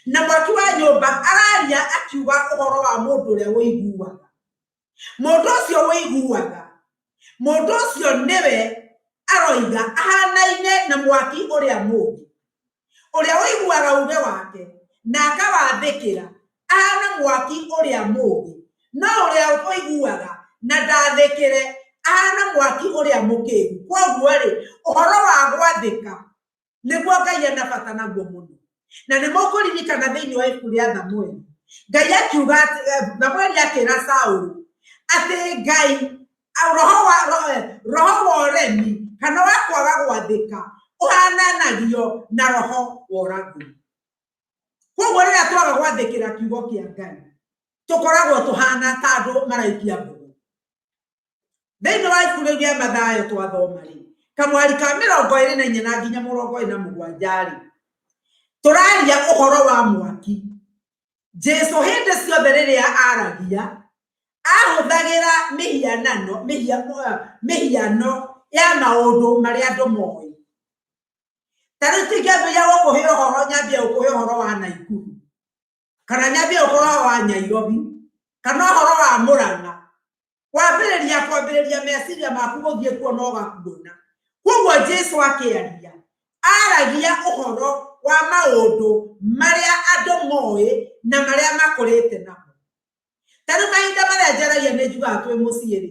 na mwaki wa nyũmba araria akiuga ũhoro wa mũndũ ũrĩa ũiguaga. Mũndũ ũcio ũiguaga, mũndũ ũcio nĩwe aroiga ahanaine na mwaki ũrĩa mũũgĩ, ũrĩa ũiguaga uge wake na akawathĩkĩra, ahana mwaki ũrĩa mũũgĩ. No ũrĩa ũiguaga na ndathĩkĩre, ahana mwaki ũrĩa mũkĩgu. Kwoguo rĩ, ũhoro wa gwathĩka nĩguo Ngai ena bata naguo mũno. Na nĩ mũkũririkana thĩinĩ wa ibuku rĩa Thamueli, Ngai akiuga, Thamueli akĩra Saũlũ atĩ Ngai roho wa ũremi kana wa kwaga gwathĩka ũhananagio na roho wa ũragũri. Kwoguo rĩrĩa twaga gwathĩkĩra kiugo kĩa Ngai, tũkoragwo tũhana ta andũ maraikia mbũgũ. Thĩinĩ wa ibuku rĩu rĩa Mathayo twathoma rĩ, kamwari ka 24 na nginya 27 rĩ, tũraria ũhoro wa mwaki. Jesu hĩndĩ ciothe rĩrĩa aragia, ahũthagĩra mĩhianano, mĩhiano ya maũndũ marĩa andũ moĩ. Ta rĩu tingĩambĩrĩria gũkũhe ũhoro, nyambie gũkũhe ũhoro wa Naikuru, kana nyambie ũhoro wa Nairobi, kana ũhoro wa Murang'a. Kwambĩrĩria kwambĩrĩria meciria maku gũthiĩ kuo no ũgakuona. Kwoguo Jesu akĩaria, aragia ũhoro wa maũndũ marĩa andũ moĩ na marĩa makũrĩte namo. Ta rĩu mahinda marĩa njaragia nĩ njugaga twĩ mũciĩ rĩ,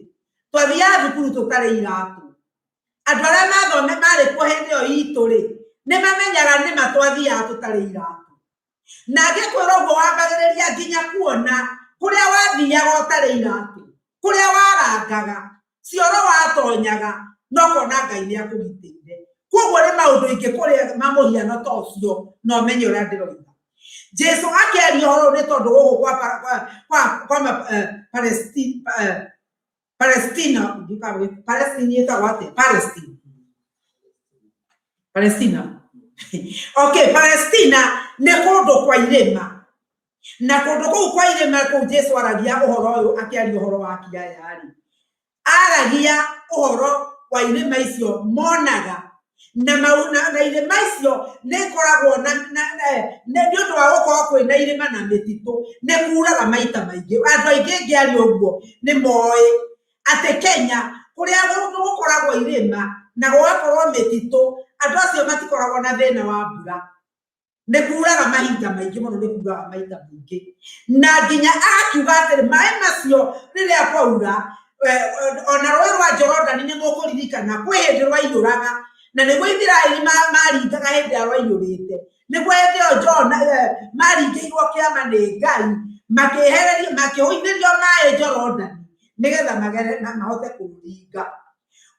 twathiaga thukuru tũtarĩ iratũ. Andũ arĩa mathome marĩ kuo hĩndĩ ĩyo itũ rĩ, nĩ mamenyaga nĩma twathiaga tũtarĩ iratũ. Na ngĩkwĩra ũguo wambagĩrĩria nginya kuona kũrĩa wathiaga ũtarĩ iratũ, kũrĩa warangaga, cioro watonyaga, na ũkona Ngai nĩ akũgitĩire. Kwoguo nĩ maũndũ ingĩkũrĩa ma mũhiano ta ũcio na ũmenye ũrĩa ndĩroiga. Jesu akĩaria ũhoro ũyũ nĩ tondũ gũkũ kwa Palestina, Palestine ĩtagwo atĩa? Palestine. Palestina. Okay, Palestina nĩ kũndũ kwa irĩma. Na kũndũ kũu kwa irĩma kũu Jesu aragia ũhoro ũyũ akĩaria ũhoro wa kiaya rĩ. Aragia ũhoro wa irĩma icio monaga na na irĩma icio nĩ ikoragwo na nĩ ũndũ wa gũkorwo kwĩna irĩma na mĩtitũ nĩ kuraga maita maingĩ. Andũ aingĩ ngĩaria ũguo nĩ moĩ atĩ Kenya kũrĩa gũkoragwo irĩma na gũgakorwo mĩtitũ, andũ acio matikoragwo na thĩna wa mbura. Nĩ kuraga mahinda maingĩ mũno, nĩ kuraga maita maingĩ. Na nginya akiuga atĩrĩ, maĩ macio rĩrĩa kwaura, ona rũĩ rwa Jorodani nĩ mũkũririkana kwĩ hĩndĩ rwaiyũraga, na nĩguo Isiraeli maringaga hĩndĩ ĩrĩa rwaiyũrĩte. Nĩguo hĩndĩ ĩyo Jona maringĩirwo kĩama nĩ Ngai, makĩehererio, makĩhũithĩrio maĩ Jorodani nĩgetha magere mahote kũringa.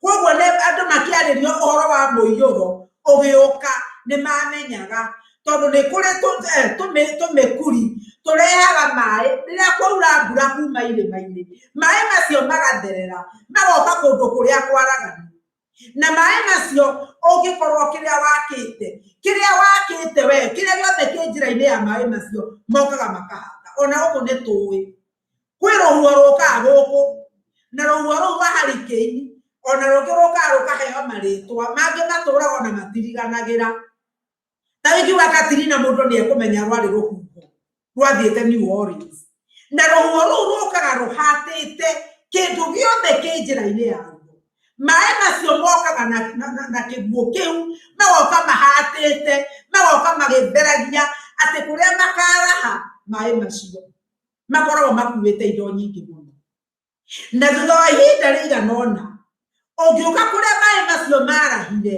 Kwoguo nĩ andũ makĩarĩrio ũhoro wa mũiyũro ũgĩũka nĩ mamenyaga tondũ nĩ kũrĩ tũmĩkuri tũrehaga maĩ rĩrĩa kwaura mbura kuma irĩma-inĩ, maĩ macio magatherera magoka kũndũ kũrĩa kwaraganu. Na maĩ macio ũngĩkorwo kĩrĩa wakĩte, kĩrĩa wakĩte we, kĩrĩa gĩothe kĩ njĩra-inĩ ya maĩ macio mokaga makahata. Ona gũkũ nĩ tũĩ kwĩ rũhuho rũkaga gũkũ, na rũhuho rũu rwa hurricane ona rũngĩ rũkaga rũkaheo marĩtwa mangĩ, matũraga ona matiriganagĩra. Ta ingiuga Katirina, mũndũ nĩ ekũmenya rwarĩ rũhuho rwathiĩte New Orleans, na rũhuho rũu rũkaga rũhatĩte kĩndũ gĩothe kĩ njĩra-inĩ yaruo. Maĩ macio mokaga na kĩguũ kĩu, magoka mahatĩte, magoka magĩtheragia atĩ kũrĩa makaraha maĩ macio makoragwo makuĩte indo nyingĩ mũno. Na thutha wa ihinda rĩigana ũna, ũngĩũka kũrĩa maĩ macio marahire,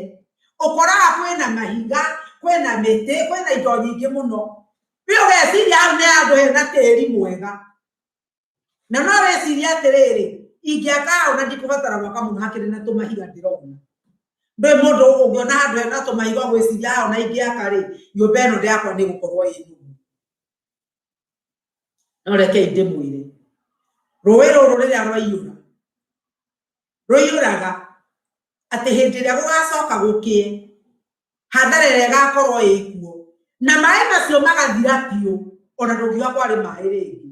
ũkoraga kwĩna mahiga, kwĩna mĩtĩ, kwĩna indo nyingĩ mũno. We ũgeciria hau nĩ handũ hena tĩri mwega, na no wĩcirie atĩrĩrĩ, ingĩaka hau na ndikũbatara gwaka mũno, hakĩrĩ na tũmahiga ndĩrona. Ndũĩ mũndũ ũngĩona handũ hena tũmahiga ũgwĩciria hau na ingĩaka rĩ, nyũmba ĩno ndĩakwa nĩ gũkorwo ĩ nũmu. No rekei ndĩmwĩre, rũĩ rũrũ rĩrĩa rwaiyũra, rũiyũraga atĩ hĩndĩ ĩrĩa gũgacoka gũkĩe, hathara ĩrĩa ĩgakorwo ĩkuo, na maĩ macio magathira biũ, ona ndũngiuga kwarĩ maĩ rĩngĩ.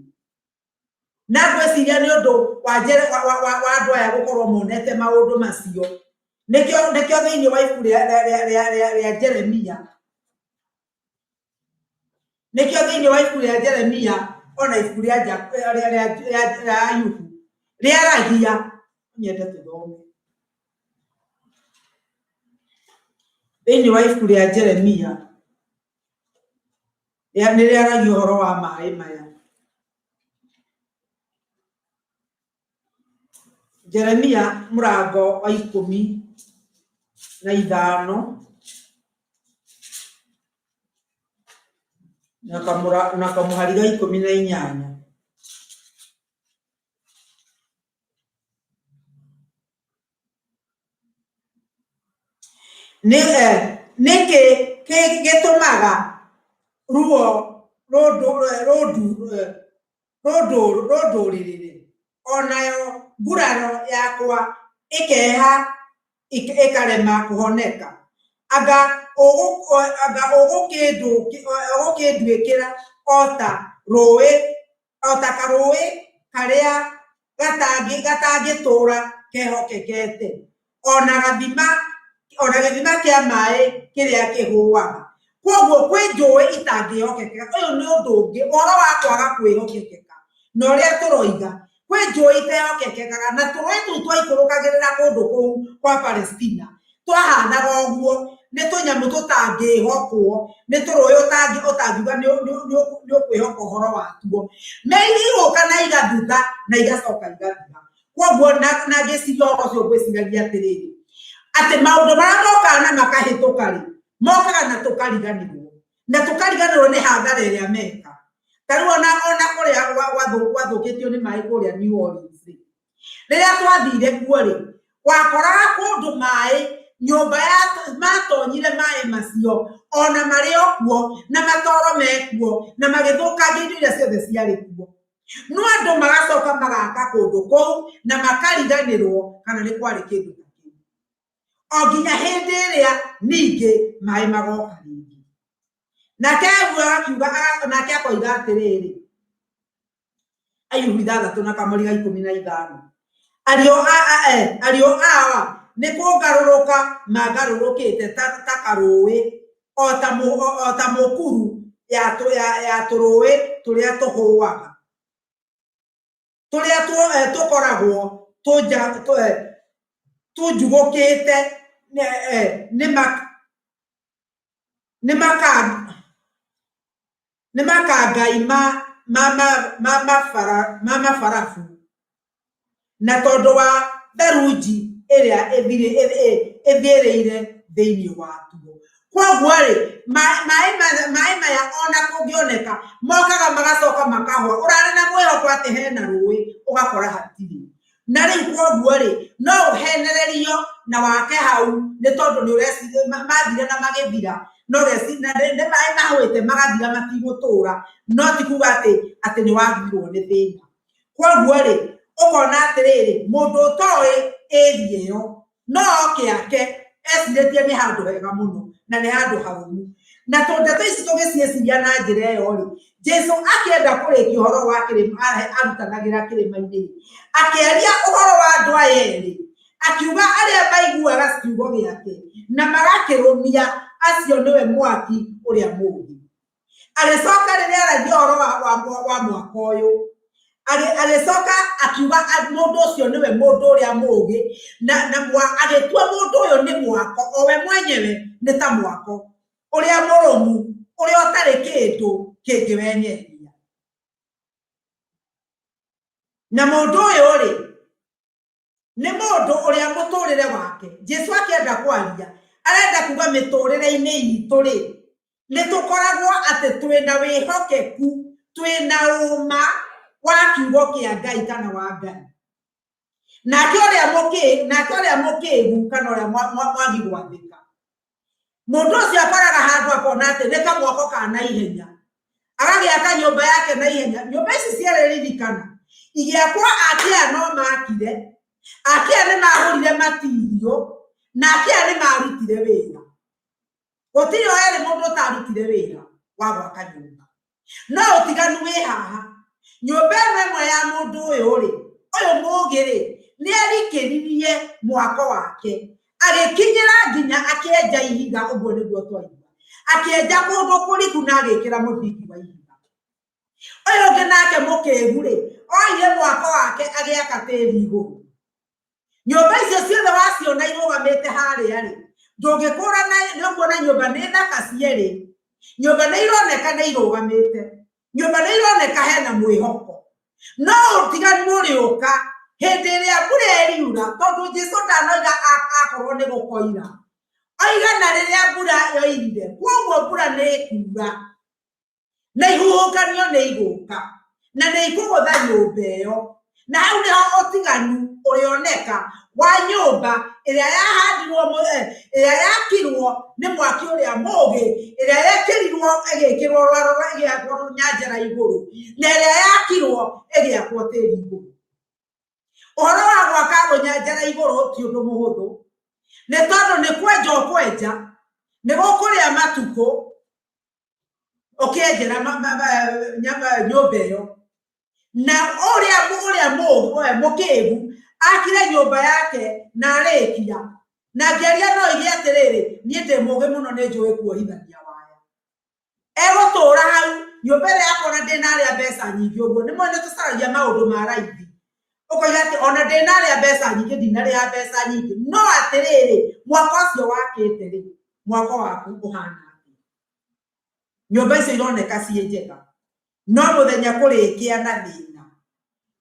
Na ngwĩciria nĩ ũndũ wa wa andũ aya gũkorwo monete maũndũ macio, nĩkĩo thĩinĩ wa ibuku rĩa Jeremia, nĩkĩo thĩinĩ wa ibuku rĩa Jeremia ona ibuku rĩa Ayubu rĩaragia. Nyende tũthome thĩinĩ wa ibuku rĩa Jeremia, nĩ rĩaragia ũhoro wa maĩ maya. Jeremia mũrango wa 15 na kamũhari ga 18. Nĩ nĩkĩ gĩtũmaga ruo rũndũrĩrĩre, onayo nguraro yakwa ĩkeha ĩkarema kũhoneka? Anga ũgũkĩnduĩkĩra o ta rũĩ, o ta karũĩ karĩa gatangĩtũũra kehokekete, ona gathima, ona gĩthima kĩa maĩ kĩrĩa kĩhũaga? Koguo kwĩ njũĩ itangĩhokekeka. Ũyũ nĩ ũndũ ũngĩ, ũhoro wa kwaga kwĩhokekeka na ũrĩa tũroiga, kwĩ njũĩ itehokekekaga. Na tũrũĩ tũu twaikũrũkagĩrĩra kũndũ kũu kwa Palestina twahanaga ũguo, nĩ tũnyamũ tũtangĩhokwo, nĩ tũrũĩ ũtangiuga nĩ ũkwĩhoka ũhoro watuo. Meri igũka na igathutha na igacoka igathira. Koguo na ngĩciria ũhoro ũcio, ngwĩciragia atĩrĩrĩ, atĩ maũndũ marĩa mokaga na makahĩtũka rĩ, mokaga na tũkariganĩrwo, na tũkariganĩrwo nĩ hathara ĩrĩa meka. Ta rĩu ona kũrĩa gwathũkĩtio nĩ maĩ kũrĩa New Orleans rĩ, rĩrĩa twathire kuo rĩ, wakoraga kũndũ maĩ nyũmba ya matonyire maĩ macio ona marĩ o kuo, na matoro mekuo, na magĩthũkangia indo iria ciothe ciarĩ kuo. No andũ magacoka magaka kũndũ kũu na makariganĩrwo kana nĩ kwarĩ kĩndũ ta kĩu, o nginya hĩndĩ ĩrĩa ningĩ maĩ magoka rĩngĩ. Nake Ayubu agakiuga, nake akoiga atĩrĩrĩ, Ayubu 6 na kamũri ga 15, "Ariũ awa nĩ kũngarũrũka mangarũrũkĩte ta karũĩ, o ta mũkuru ya tũrũĩ tũrĩa tũhũaga, tũrĩa tũkoragwo tũnjugũkĩte nĩ makangai ma mabarabu, na tondũ wa tharunji ĩrĩa ĩthĩrĩire thĩinĩ watuo." Koguo rĩ, maĩ maya ona kũngĩoneka, mokaga magacoka makahũa. Ũrarĩ na mwĩhoko atĩ hena rũĩ, ũgakora hatirĩ. Na rĩu koguo rĩ, no ũhenererio na wake hau, nĩ tondũ nĩ ũreciria mathire na magĩthira. No na nĩ maĩ mahũĩte magathira, matigũtũra, no ti kuga atĩ nĩ wathirwo nĩ thĩna. Koguo rĩ, ũkona atĩrĩrĩ, mũndũ ũtoĩ area ĩyo No kĩake ecirĩtie nĩ handũ hega mũno na nĩ handũ harũmu. Na tondũ ici tũgĩciĩciria na njĩra ĩyo rĩ, Jesu akĩenda kũrĩkia ũhoro wa kĩrĩma arutanagĩra kĩrĩma-inĩ, akĩaria ũhoro wa andũ aya erĩ, akiuga arĩa maiguaga kiugo gĩake na magakĩrũmia, acio nĩwe mwaki ũrĩa mũũgĩ. Agĩcoka rĩrĩa aragia ũhoro wa mwaka ũyũ, agĩcoka akiuga mũndũ ũcio nĩwe mũndũ ũrĩa mũũgĩ, na agĩtua mũndũ ũyũ nĩ mwako, o we mwenyewe nĩ ta mwako ũrĩa mũrũmu, ũrĩa ũtarĩ kĩndũ kĩngĩwenyeria. Na mũndũ ũyũ rĩ, nĩ mũndũ ũrĩa mũtũrĩre wake, Jesu akĩenda kwaria, arenda kuga mĩtũrĩre-inĩ itũ rĩ, nĩ tũkoragwo atĩ twĩna wĩhokeku, twĩna ũma wa kiugo kĩa Ngai kana wa Ngai. Nake ũrĩa nake ũrĩa mũkĩgu kana ũrĩa mwagi gwathĩka, mũndũ ũcio akoraga handũ akona atĩ nĩ kamwako ka naihenya, agagĩaka nyũmba yake naihenya. Nyũmba ici cierĩ ririkana, igĩakwo akia no makire, akia nĩ magũrire matirio, na akia nĩ marutire wĩra. Gũtirĩ o erĩ mũndũ ũtarutire wĩra wa gwaka nyũmba. No ũtiganu wĩ haha, nyũmba ĩno ĩmwe ya mũndũ ũyũ rĩ, ũyũ mũũgĩ rĩ, nĩ arikĩririe mwako wake, agĩkinyĩra nginya akĩenja ihiga, ũguo nĩguo twaigua, akĩenja kũndũ kũriku na agĩkĩra mũthingi wa ihiga. Ũyũ ũngĩ nake mũkĩgu rĩ, oire mwako wake agĩaka tĩri igũrũ. Nyũmba icio ciothe waciona irũgamĩte harĩa rĩ, ndũngĩkũrana, nĩ ũkuona nyũmba nĩ thaka cierĩ, nyũmba nĩ ironeka nĩ irũgamĩte, nyũmba nĩ ironeka hena mwĩhoko. No ũtiganu ũrĩũka hĩndĩ ĩrĩa mbura ĩriura, tondũ Jesu ndanoiga akorwo nĩ gũkoira, oiga na rĩrĩa mbura yoirire, kwoguo mbura nĩ ĩkuura na ihuhũkanio nĩ igũka na nĩ ikũgũtha nyũmba ĩyo. Na hau nĩho ũtiganu ũrĩoneka wa nyũmba ĩrĩa yahandirwo, ĩrĩa yakirwo nĩ mwaki ũrĩa mũũgĩ, ĩrĩa yekĩrirwo ĩgĩkĩrwo rwaro rwa ĩgĩakwo nyanjara igũrũ, na ĩrĩa yakirwo ĩgĩakwo tĩri igũrũ. Ũhoro wa gwaka rũnyanjara igũrũ ti ũndũ mũhũthũ, nĩ tondũ nĩ kwenja ũkwenja, nĩ gũkũrĩa matukũ ũkĩenjera nyũmba ĩyo. Na ũrĩa mũkĩgu akire nyũmba yake na arĩkia, na ngĩaria no ige atĩrĩrĩ, niĩ ndĩ mũũgĩ mũno nĩ njũĩ kuohithania waya. Egũtũra hau nyũmba ĩrĩa yakwa ona ndĩnarĩa mbeca nyingĩ ũguo, nĩ mwene tũcaragia maũndũ ma raithi, ũkoiga atĩ ona ndĩnarĩa mbeca nyingĩ, ndinarĩha mbeca nyingĩ, no atĩrĩrĩ, mwaka ũcio wakĩte rĩ, mwako waku ũhana atĩa? Nyũmba icio ironeka ciĩ njega, no mũthenya kũrĩkia na thĩna,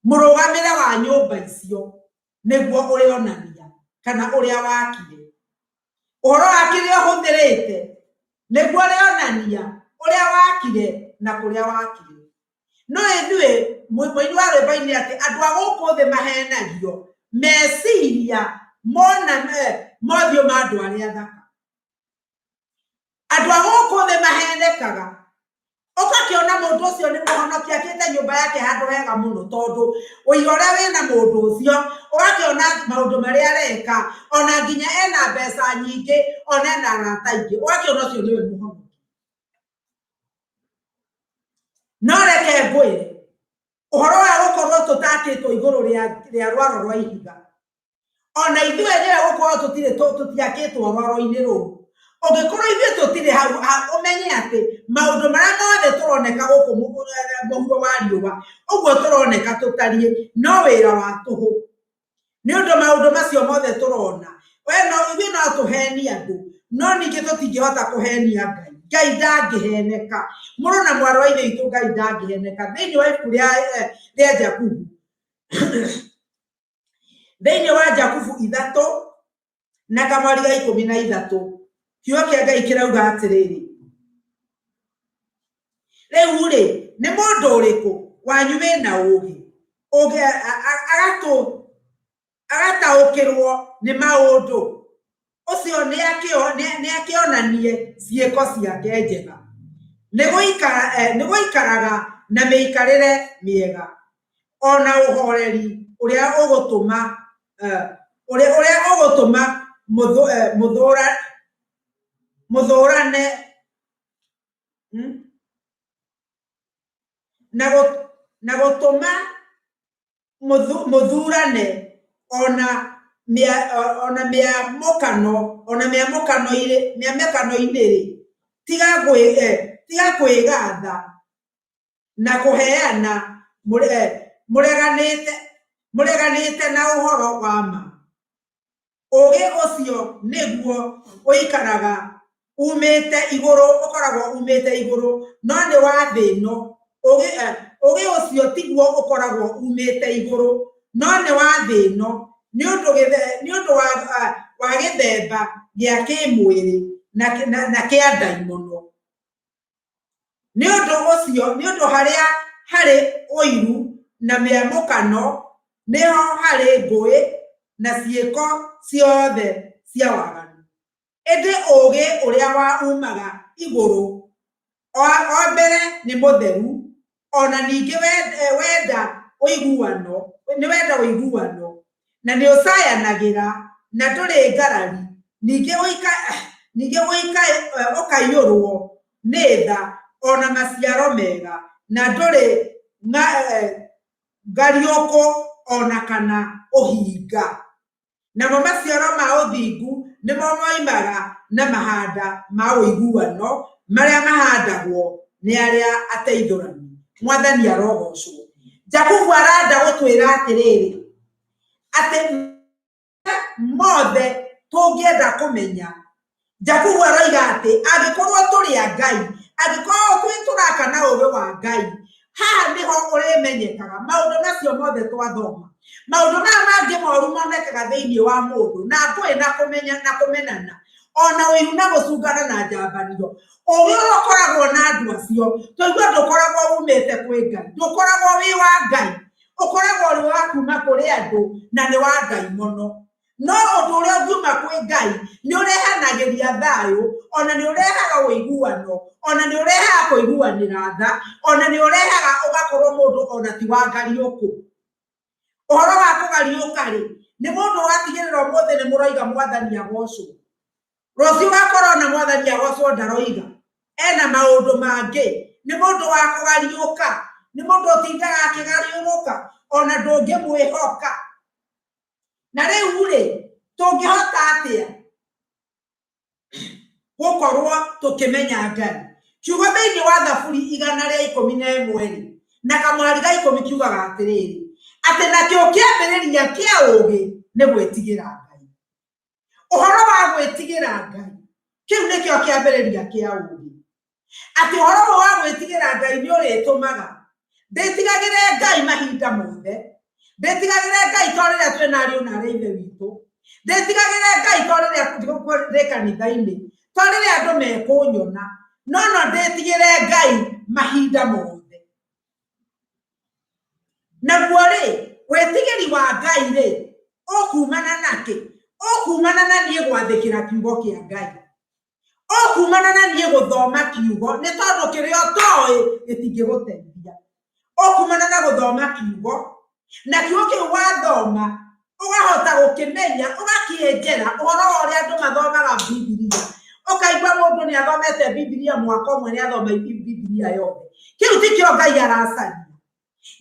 mũrũgamĩre wa nyũmba icio nĩguo ũrĩonania kana ũrĩa wakire. Ũhoro wa kĩrĩa ũhũthĩrĩte nĩguo ũrĩonania ũrĩa wakire na kũrĩa wakire. No ithuĩ mũini wa rwĩmbo-inĩ atĩ andũ a gũkũ thĩ mahenagio meciria mona mothiũ ma andũ arĩa athaka. Andũ a gũkũ thĩ mahenekaga, ũgakĩona mũndũ ũcio nĩ mũhonokia akĩte nyũmba yake handũ hega mũno, tondũ ũira ũrĩa wĩna mũndũ ũcio, ũgakĩona maũndũ marĩa areka, ona nginya ena mbeca nyingĩ, ona ena arata aingĩ, ũgakĩona ũcio nĩwe mũhonokia. No reke ngwĩre, ũhoro wa gũkorwo tũtakĩtwo igũrũ rĩa rwaro rwa ihiga, ona ithuĩ enyewe gũkorwo tũtirĩ tũtiakĩtwo rwaro-inĩ rũu, ũngĩkorwo ithuĩ tũtirĩ hau, ũmenye atĩ maũndũ marĩa mothe tũroneka gũkũ mũhuro wa riũa, ũguo tũroneka tũtariĩ, no wĩra wa tũhũ. Nĩ ũndũ maũndũ macio mothe tũrona, we no ithuĩ no tũhenie andũ, no ningĩ tũtingĩhota kũhenia Ngai. Ngai ndangĩheneka. Mũrũ na mwarĩ wa Ithe witũ, Ngai ndangĩheneka. Thĩinĩ wa ibuku rĩa Jakubu, thĩinĩ wa Jakubu 3 na kamwari ga 13, kiugo kĩa Ngai kĩrauga atĩrĩrĩ, rĩu rĩ, nĩ mũndũ ũrĩkũ wanyu wĩna ũũgĩ agataũkĩrwo nĩ maũndũ, ũcio nĩ akĩonanie ciĩko ciake njega, nĩ gũikaraga na mĩikarĩre mĩega ona ũhoreri ũrĩa ũgũtũma ũrĩa ũgũtũma mũthũrane na gũtũma mũthurane ona mĩamũkano-inĩ rĩ, tiga kwĩgatha na kũheana mũreganĩte na ũhoro wa ma. Ũũgĩ ũcio nĩguo ũikaraga umĩte igũrũ, ũkoragwo umĩte igũrũ, no nĩ wa thĩ ĩno. Ũũgĩ ũcio tiguo ũkoragwo umĩte igũrũ, no nĩ wa thĩ ĩno, nĩ ũndũ wa gĩthemba gĩa kĩmwĩrĩ na kĩa ndaimono. Nĩ ũndũ ũcio, nĩ ũndũ harĩa harĩ ũiru na mĩamũkano, nĩho harĩ ngũĩ na ciĩko ciothe cia waganu. Ĩndĩ ũũgĩ ũrĩa wa umaga igũrũ o mbere nĩ mũtheru, ona ningĩ wenda ũiguano, nĩ wenda ũiguano, na nĩ ũcayanagĩra, na ndũrĩ ngarari, ningĩ ũkaiyũrwo nĩ tha ona maciaro mega, na ndũrĩ ngariũkũ ona kana ũhinga. Namo maciaro ma ũthingu nĩmo moimaga na mahanda ma ũiguano marĩa mahandagwo nĩ arĩa ateithũrani. Mwathani arogocwo. Jakubu arenda gũtwĩra atĩrĩrĩ, atĩ mothe tũngĩenda kũmenya. Jakubu aroiga atĩ angĩkorwo tũrĩ a Ngai, angĩkorwo twĩ tũraka na ũũgĩ wa Ngai, haha nĩho ũrĩmenyekaga maũndũ macio mothe twathoma. Maũndũ maya mangĩ moru monekaga thĩinĩ wa mũndũ, na ngũĩ na kũmenya na kũmenana, ona ũiru na gũcungana na njambanio. Ũũgĩ ũrĩa ũkoragwo na andũ acio, tũigua ndũkoragwo umĩte kwĩ Ngai, ndũkoragwo wĩ wa Ngai, ũkoragwo ũrĩ wa kuma kũrĩ andũ na nĩ wa Ngai mũno. No ũndũ ũrĩa ũngiuma kwĩ Ngai nĩ ũrehanagĩria thayũ, ona nĩ ũrehaga ũiguano, ona nĩ ũrehaga kũiguanĩra tha, ona nĩ ũrehaga ũgakorwo mũndũ ona ti wa ngariũkũ. Ũhoro wa kũgariũka rĩ, nĩ mũndũ ũgatigĩrĩra ũmũthĩ nĩ mũroiga mwathani agocwo. Rũciũ ũgakora ona mwathani agocwo ndaroiga, ena maũndũ mangĩ. Nĩ mũndũ wa kũgariũka, nĩ mũndũ ũtindaga akĩgariũrũka, ona ndũngĩmwĩhoka. Na rĩu rĩ, tũngĩhota atĩa gũkorwo tũkĩmenya Ngai? Kiugo thĩinĩ wa Thaburi 111 rĩ, na kamwari ga 10 kiugaga atĩrĩrĩ, atĩ nakĩo kĩambĩrĩria kĩa ũũgĩ nĩ gwĩtigĩra Ngai. Ũhoro wa gwĩtigĩra Ngai, kĩu nĩkĩo kĩambĩrĩria kĩa ũũgĩ. Atĩ ũhoro ũyũ wa gwĩtigĩra Ngai nĩ ũrĩtũmaga ndĩtigagĩre Ngai mahinda mothe, ndĩtigagĩre Ngai to rĩrĩa twĩna ariũ na arĩa ithe witũ, ndĩtigagĩre Ngai to rĩrĩa ndĩ kanitha-inĩ, to rĩrĩa andũ mekũnyona, no no ndĩtigĩre Ngai mahinda mothe. Naguo rĩ, wĩtigĩri wa Ngai rĩ, ũkumana na kĩ? Ũkumana na niĩ gwathĩkĩra kiugo kĩa Ngai. Ũkumana na niĩ gũthoma kiugo, nĩ tondũ kĩrĩa ũtoĩ gĩtingĩgũteithia. Ũkumana na gũthoma kiugo, na kiugo kĩu wathoma ũgahota gũkĩmenya, ũgakĩenjera ũhoro wa ũrĩa andũ mathomaga Bibilia. Ũkaigua mũndũ nĩ athomete Bibilia mwaka ũmwe, nĩ athoma Bibilia yothe. Kĩu tikĩo Ngai aracaria.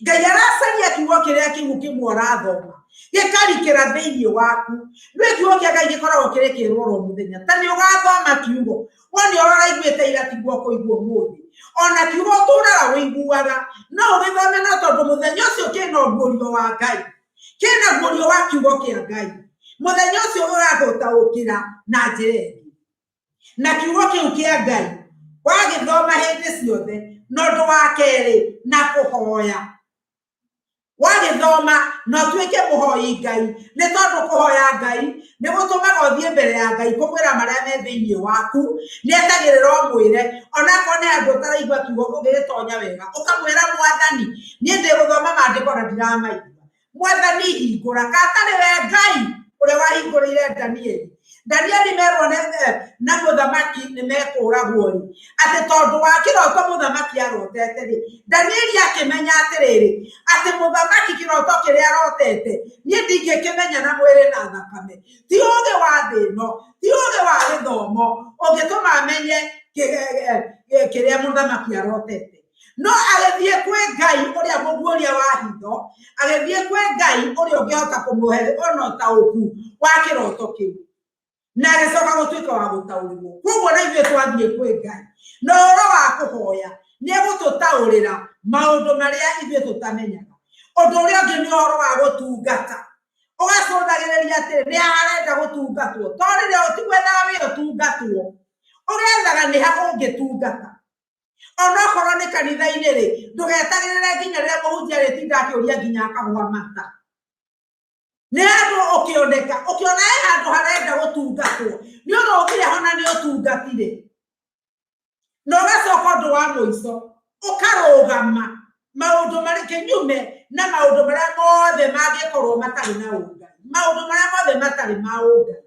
Ngai aracaria kiugo kĩrĩa kĩu kĩmwe ũrathoma gĩkarikĩra thĩinĩ waku. Nĩ kiugo kĩa Ngai gĩkoragwo kĩrĩ kĩrwo oro mũthenya, ta nĩ ũgathoma kiugo wone ũrĩa ũraiguĩte ira tiguo ũkũigua ũmũthĩ. Ona kiugo ũtũraga ũiguaga no ũgĩthome, no tondũ mũthenya ũcio kĩna ũguũrio wa Ngai, kĩna guũrio wa kiugo kĩa Ngai, mũthenya ũcio ũgagũtaũkĩra na njĩra ĩngĩ. Na kiugo kĩu kĩa Ngai wagĩthoma hĩndĩ ciothe, na ũndũ wa kerĩ na kũhoya. Wagĩthoma na ũtuĩke mũhoi Ngai, nĩ tondũ kũhoya Ngai nĩ gũtũmaga ũthiĩ mbere ya Ngai kũmwĩra marĩa me thĩinĩ waku. Nĩ etagĩrĩra ũmwĩre, onakorwo nĩ handũ ũtaraigua kiugo ũgĩgĩtonya wega, ũkamwĩra mwathani, niĩ ndĩgũthoma maandĩko na ndiramaigua. Mwathani hingũra, katarĩ we Ngai ũrĩa wahingũrĩire Danieli. Danieli merwo na mũthamaki nĩ mekũragwo rĩ, atĩ tondũ wa kĩroto mũthamaki arotete rĩ, Danieli akĩmenya atĩrĩrĩ, atĩ mũthamaki kĩroto kĩrĩa arotete niĩ ndingĩkĩmenya na mwĩrĩ na thakame. Ti ũgĩ wa thĩ ĩno, ti ũgĩ wa gĩthomo ũngĩtũma menye kĩrĩa mũthamaki arotete. No agĩthiĩ kwĩ Ngai ũrĩa mũguũria wa hitho, agĩthiĩ kwĩ Ngai ũrĩa ũngĩhota kũmũhe ona ũtaũku wa kĩroto kĩu, na agĩcoka gũtuĩka wa gũtaũrĩrwo. Koguo na ithuĩ twathiĩ kwĩ Ngai na ũhoro wa kũhoya, nĩ egũtũtaũrĩra maũndũ marĩa ithuĩ tũtamenyaga. Ũndũ ũrĩa ũngĩ nĩ ũhoro wa gũtungata. Ũgacũthagĩrĩria atĩrĩ, nĩ harenda gũtungatwo, to rĩrĩa ũtigwethaga wĩra ũtungatwo, ũgethaga nĩ ha ũngĩtungata. Onokorwo nĩ kanitha-inĩ rĩ, ndũgetagĩrĩre nginya rĩrĩa mũhunjia arĩtinda akĩũria nginya akagwa mata. Nĩ handũ ũkĩoneka, ũkĩona he handũ harenda gũtungatwo, nĩ ũrũgire ho na nĩ ũtungatire. Na ũgacoka ũndũ wa mũico, ũkarũgama maũndũ marĩa kĩnyume na maũndũ marĩa mothe mangĩkorwo matarĩ na ũngai, maũndũ marĩa mothe matarĩ ma ũngai,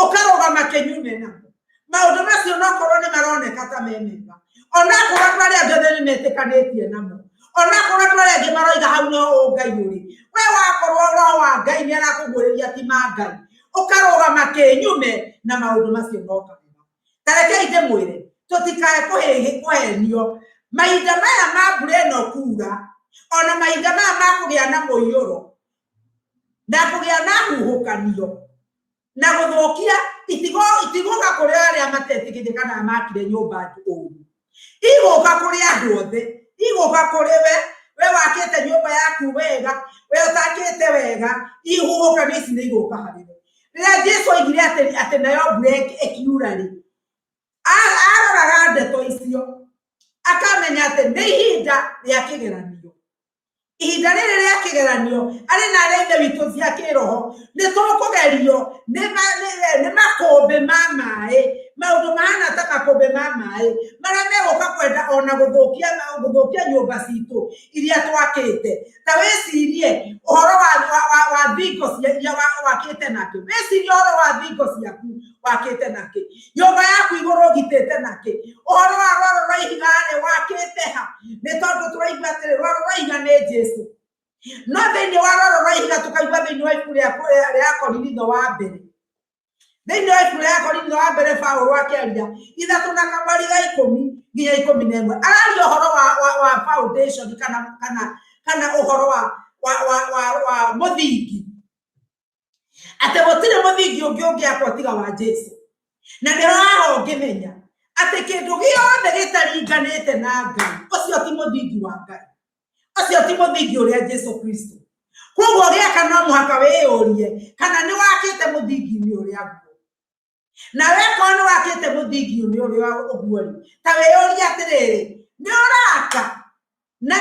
ũkarũgama kĩnyume namo. Maũndũ macio nokorwo nĩ maroneka ta me mega, onakorwo andũ arĩa angĩ othe nĩ metĩkanĩtie namo, onakorwo andũ arĩa angĩ maroiga hau no ũngai ũrĩ, we wakorwo roho wa Ngai nĩ arakũguũrĩria ti ma Ngai, ũkarũgama kĩnyume na maũndũ macio no karega. Ta rekei ndĩmwĩre, tũtikae kũhenio. Mahinda maya ma mbura ĩno kura, ona mahinda maya ma kũgĩa na mũiyũro, na kũgĩa na huhũkanio, na gũthũkia, itigũka kũrĩ arĩa matetĩkĩtie kana makire nyũmba ũru. Igũka kũrĩ andũ othe, igũka kũrĩ we, we wakĩte nyũmba yaku wega, we ũtakĩte wega, ihuhũkanio ici nĩ igũka harĩ we. Rĩrĩa Jesu oigire atĩ nayo mbura ĩkiura rĩ, aroraga ndeto icio, akamenya atĩ nĩ ihinda rĩa kĩgeranio. Ihinda rĩrĩ rĩa kĩgeranio, arĩ na arĩa ithe witũ cia kĩroho, nĩ tũkũgerio nĩ makũmbĩ ma maĩ, maũndũ mahana ta makũmbĩ ma maĩ, marĩa megũka kwenda ona gũthũkia nyũmba citũ iria twakĩte. Ta wĩcirie ũhoro wa thingo cia iria wakĩte nakĩ, wĩcirie ũhoro wa thingo ciaku wakĩte nakĩ, nyũmba yaku igũrũ ũgitĩte nakĩ, ũhoro wa rwaro rwa ihiga rĩ wakĩte ha, nĩ tondũ tũraigua atĩrĩ rwaro rwa ihiga nĩ Jesu. No thĩinĩ wa rwaro rwa ihiga tũkaigua thĩinĩ wa ibuku rĩa Korinitho wa mbere, thĩinĩ wa ibuku rĩa Korinitho wa mbere Paũlũ akĩaria ithatũ na kamweri ga ikũmi nginya ikũmi na ĩmwe, araria ũhoro wa foundation kana ũhoro wa mũthingi, atĩ gũtirĩ mũthingi ũngĩ ũngĩakwo tiga wa Jesu. Na nĩ haha ũngĩmenya atĩ kĩndũ gĩothe gĩtaringanĩte na Ngai, ũcio ti mũthingi wa Ngai, ũcio ti mũthingi ũrĩa Jesu Kristo. Koguo gĩaka no mũhaka wĩyũrie kana nĩ wakĩte mũthingi-inĩ ũrĩa guo. Na wekorwo nĩ wakĩte mũthingi-inĩ ũrĩa ũguo rĩ, ta wĩyũrie atĩrĩrĩ, nĩ ũraka na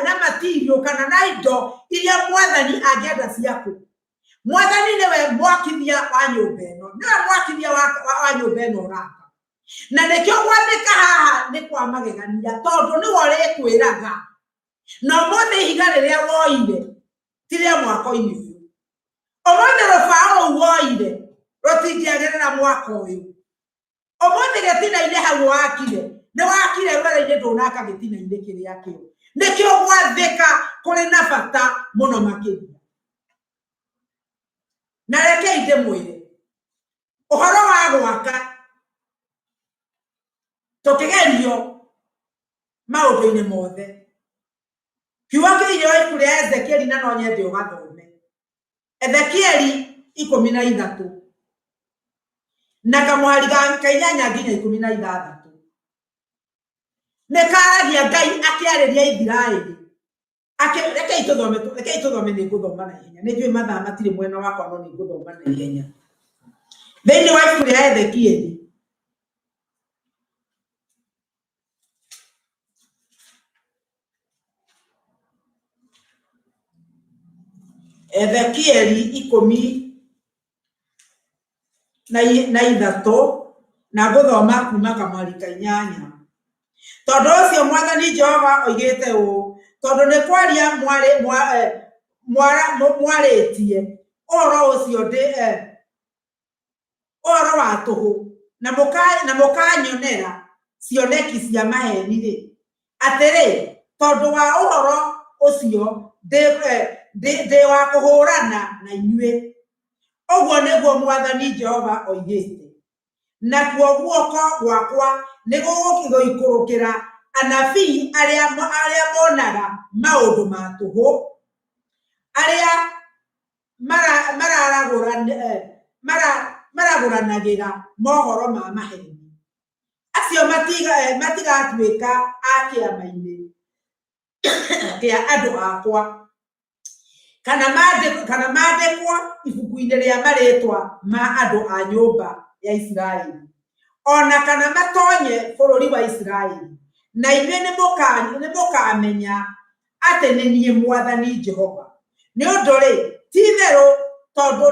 na material kana na indo iria mwathani angĩenda ciaku. Mwathani nĩwe mwakithia wa nyũmba ĩno, nĩwe mwakithia wa nyũmba ĩno ũraka. Na nĩkĩo gwathĩka haha nĩ kwa magegania, tondũ nĩwe ũrĩkwĩraga. Na ũmũthĩ ihiga rĩrĩa woire ti rĩa mwako-inĩ ũyũ. Ũmũthĩ rũbaũ rũu woire rũtingĩagĩrĩra mwako ũyũ. Ũmũthĩ gĩtina-inĩ hau wakire, nĩ wakire rwere-inĩ, ndũnaka gĩtina-inĩ kĩrĩa kĩo. Nĩkĩo gwathĩka kũrĩ na bata mũno makĩria. Na rekei ndĩmwĩre ũhoro wa gwaka, tũkĩgerio maũndũ-inĩ mothe. Kiugo kĩrĩa wa ibuku rĩa Ezekieli, na no nyende ũgathome Ezekieli ikũmi na ithatũ na kamwari ka inyanya nginya ikũmi na ithathatũ, nĩ karagia Ngai akĩarĩria Isiraeli. Rekei tũthome, rekei tũthome, nĩ ngũthoma na ihenya. Nĩ njũĩ mathaa matirĩ mwena wakwa, no nĩ ngũthoma na ihenya. Thĩinĩ wa ibuku rĩa Ezekieli Ezekieli ikũmi na ithatũ, na ngũthoma kuma kamwari ka inyanya. Tondũ ũcio Mwathani Jehova oigĩte ũũ, tondũ nĩ kwaria mwarĩtie ũhoro ũcio Ũhoro wa tũhũ na mũkanyonera cioneki cia maheni rĩ, atĩrĩ, tondũ wa ũhoro ũcio ndĩ wa kũhũrana na inyuĩ. Ũguo nĩguo Mwathani Jehova oigĩte. Nakuo guoko gwakwa nĩ gũgũikũrũkĩra anabii arĩa monaga maũndũ ma tũhũ, arĩa maragũranagĩra mohoro ma maheni. Acio matigatuĩka a kĩama-inĩ kĩa andũ akwa, kana maandĩkwo ibuku-inĩ rĩa marĩĩtwa ma andũ a nyũmba ya Isiraeli, o na kana matonye bũrũri wa Isiraeli. Na inyuĩ nĩmũkamenya atĩ nĩ niĩ Mwathani Jehova. Nĩ ũndũ-rĩ, ti-itherũ tondũ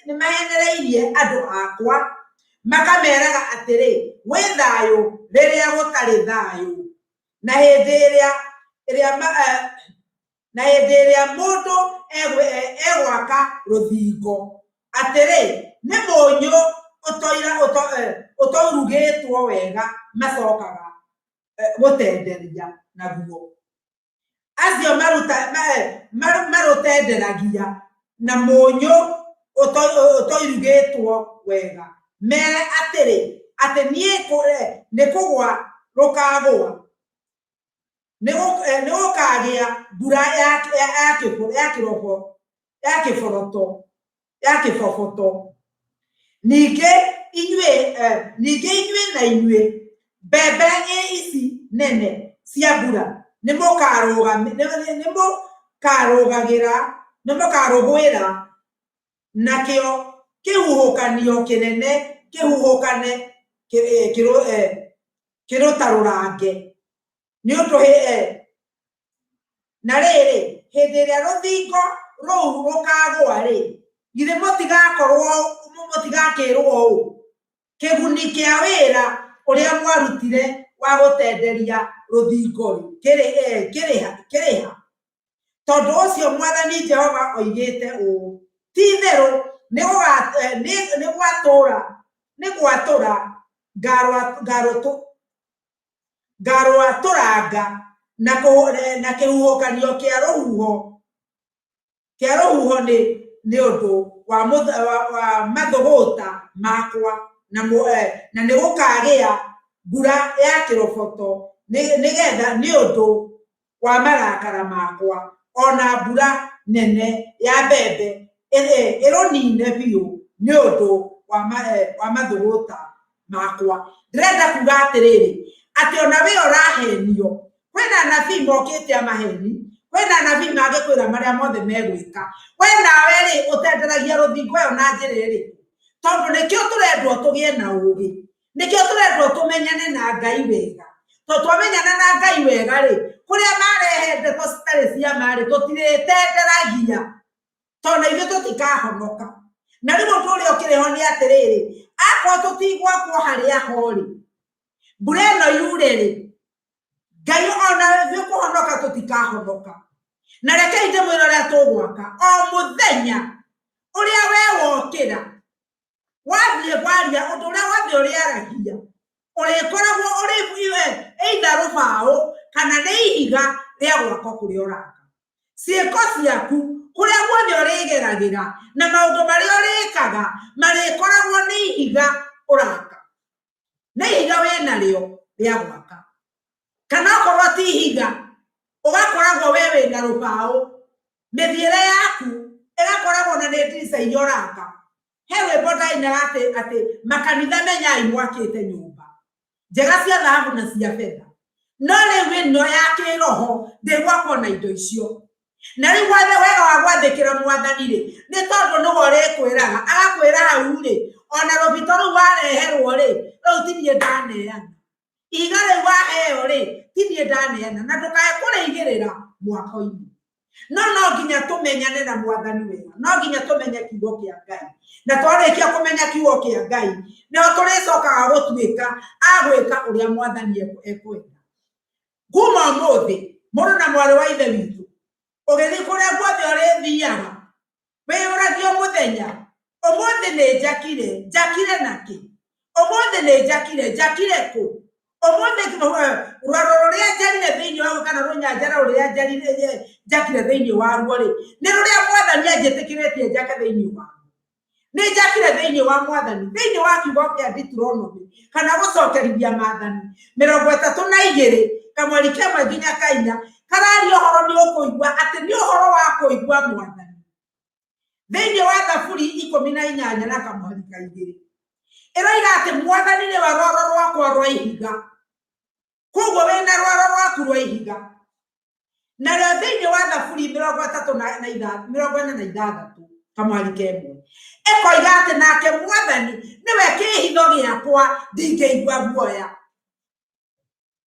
nĩmahenereirie andũ akwa, makameraga atĩrĩ, 'Gwĩ thayũ,' rĩrĩa gũtarĩ thayũ. Na hĩndĩ ĩrĩa mũndũ egwaka rũthingo, atĩrĩ, nĩ mũnyũ ũtoirugĩtwo wega macokaga gũtenderia naguo. Acio marũtenderagia na mũnyũ ũtoirugĩtwo wega, mere atĩrĩ, atĩ niĩ nĩ kũgwa rũkagũa, nĩ gũkagĩa mbura ya kĩboboto. Ningĩ inyuĩ na inyuĩ mbembe ici nene cia mbura nĩmũkarũgwĩra, nakĩo kĩhuhũkanio kĩnene kĩhuhũkane kĩrũtarũrange. Nĩ ũndũ na rĩrĩ, hĩndĩ ĩrĩa rũthingo rũu rũkagũa-rĩ, githĩ mũtigakĩrwo ũũ, kĩguni kĩa wĩra ũrĩa mwarutire wa gũtenderia rũthingo-rĩ, kĩrĩ ha? Tondũ ũcio Mwathani Jehova oigĩte ũũ, ti-itherũ nĩ gwatũra ngarwatũranga na kĩhuhũkanio kĩa rũhuho nĩ ũndũ wa mathũgũta makwa, na nĩgũkagĩa mbura ya kĩroboto nĩgetha nĩ ũndũ wa marakara makwa, o na mbura nene ya mbembe ĩrũnine biũ nĩ ũndũ wa mathũgũta makwa. Ndĩrenda kuga atĩrĩrĩ, atĩ ona we ũrahenio, kwĩna anabii mokĩte a maheni, kwĩna anabii mangĩkwĩra marĩa mothe megwĩka. We nawe rĩ, ũtenderagia rũthingo ĩyo na njĩra ĩrĩkũ? Tondũ nĩkĩo tũrendwo tũgĩe na ũũgĩ, nĩkĩo tũrendwo tũmenyane na Ngai wega. Tondũ twamenyana na Ngai wega rĩ, kũrĩa marehe ndeto citarĩ cia ma rĩ, tũtirĩtenderagia, tondũ na ithuĩ tũtikahonoka. Na rĩu ũndũ ũrĩa ũkĩrĩ ho nĩ atĩrĩrĩ, akorwo tũtigwakwo harĩa ho rĩ, mbura ĩno yure rĩ, Ngai ona ithuĩ kũhonoka tũtikahonoka. Na rekei ndĩmwĩre ũrĩa tũgwaka o mũthenya ũrĩa we wokĩra, wathiĩ kwaria ũndũ ũrĩa wothe ũrĩaragia, ũrĩkoragwo ũrĩ either rũbaũ kana nĩ ihiga rĩa gwaka kũrĩa ũraka. Ciĩko ciaku kũrĩa guothe ũrĩgeragĩra na maũndũ marĩa ũrĩkaga marĩkoragwo nĩ ihiga ũraka, nĩ ihiga wĩnarĩo rĩa gwaka. Kana okorwo ti ihiga, ũgakoragwo we wĩna rũbaũ, mĩthiĩre yaku ĩgakoragwo na nĩ ndirica iria ũraka. He rwĩmbo ndainaga atĩ makanitha menyai mwakĩte nyũmba njega cia thahabu na cia betha, no rĩu ĩno ya kĩroho ndĩgwakwo na indo icio. Na rĩu wothe wega wa gwathĩkĩra Mwathani rĩ, nĩ tondũ nĩwe ũrĩkwĩraga, agakwĩra hau rĩ, ona rũbito rũu wareherwo rĩ, rũu ti niĩ ndaneana. Ihiga rĩu waheo rĩ, ti niĩ ndaneana, na ndũkae kũrĩigĩrĩra mwako-inĩ. No no nginya tũmenyane na Mwathani wega, no nginya tũmenye kiugo kĩa Ngai. Na twarĩkia kũmenya kiugo kĩa Ngai, nĩho tũrĩcokaga gũtuĩka a gwĩka ũrĩa Mwathani ekwenda. Kuma ũmũthĩ, mũrũ na mwarĩ wa Ithe witũ, ũgĩthiĩ kũrĩa guothe ũrĩthiaga, wĩyũragie o mũthenya, Ũmũthĩ nĩ njakire, njakire nakĩ? Ũmũthĩ nĩ njakire, njakire kũ? Ũmũthĩ rwaro rũrĩa njarire thĩinĩ waguo kana rũnyanjara rũrĩa njarire njakire thĩinĩ waruo rĩ, nĩ rũrĩa mwathani anjĩtĩkĩrĩtie njake thĩinĩ waruo. Nĩ njakire thĩinĩ wa mwathani, thĩinĩ wa kiugo kĩa Deuteronomy kana gũcokerithia maathani 32 kamweri kemwe nginya kainya, kararia ũhoro nĩ ũkũigua atĩ nĩ ũhoro wa kũigua mwathani. Thĩinĩ wa Thaburi 18 na kamweri ka igĩrĩ ĩroiga atĩ mwathani nĩwe rwaro rwakwa rwa ihiga. Koguo wĩna rwaro rwaku rwa ihiga. Narĩo thĩinĩ wa Thaburi 46 kamwari kemwe ĩkoiga atĩ nake mwathani nĩwe kĩĩhitho gĩakwa, ndingĩigua guoya.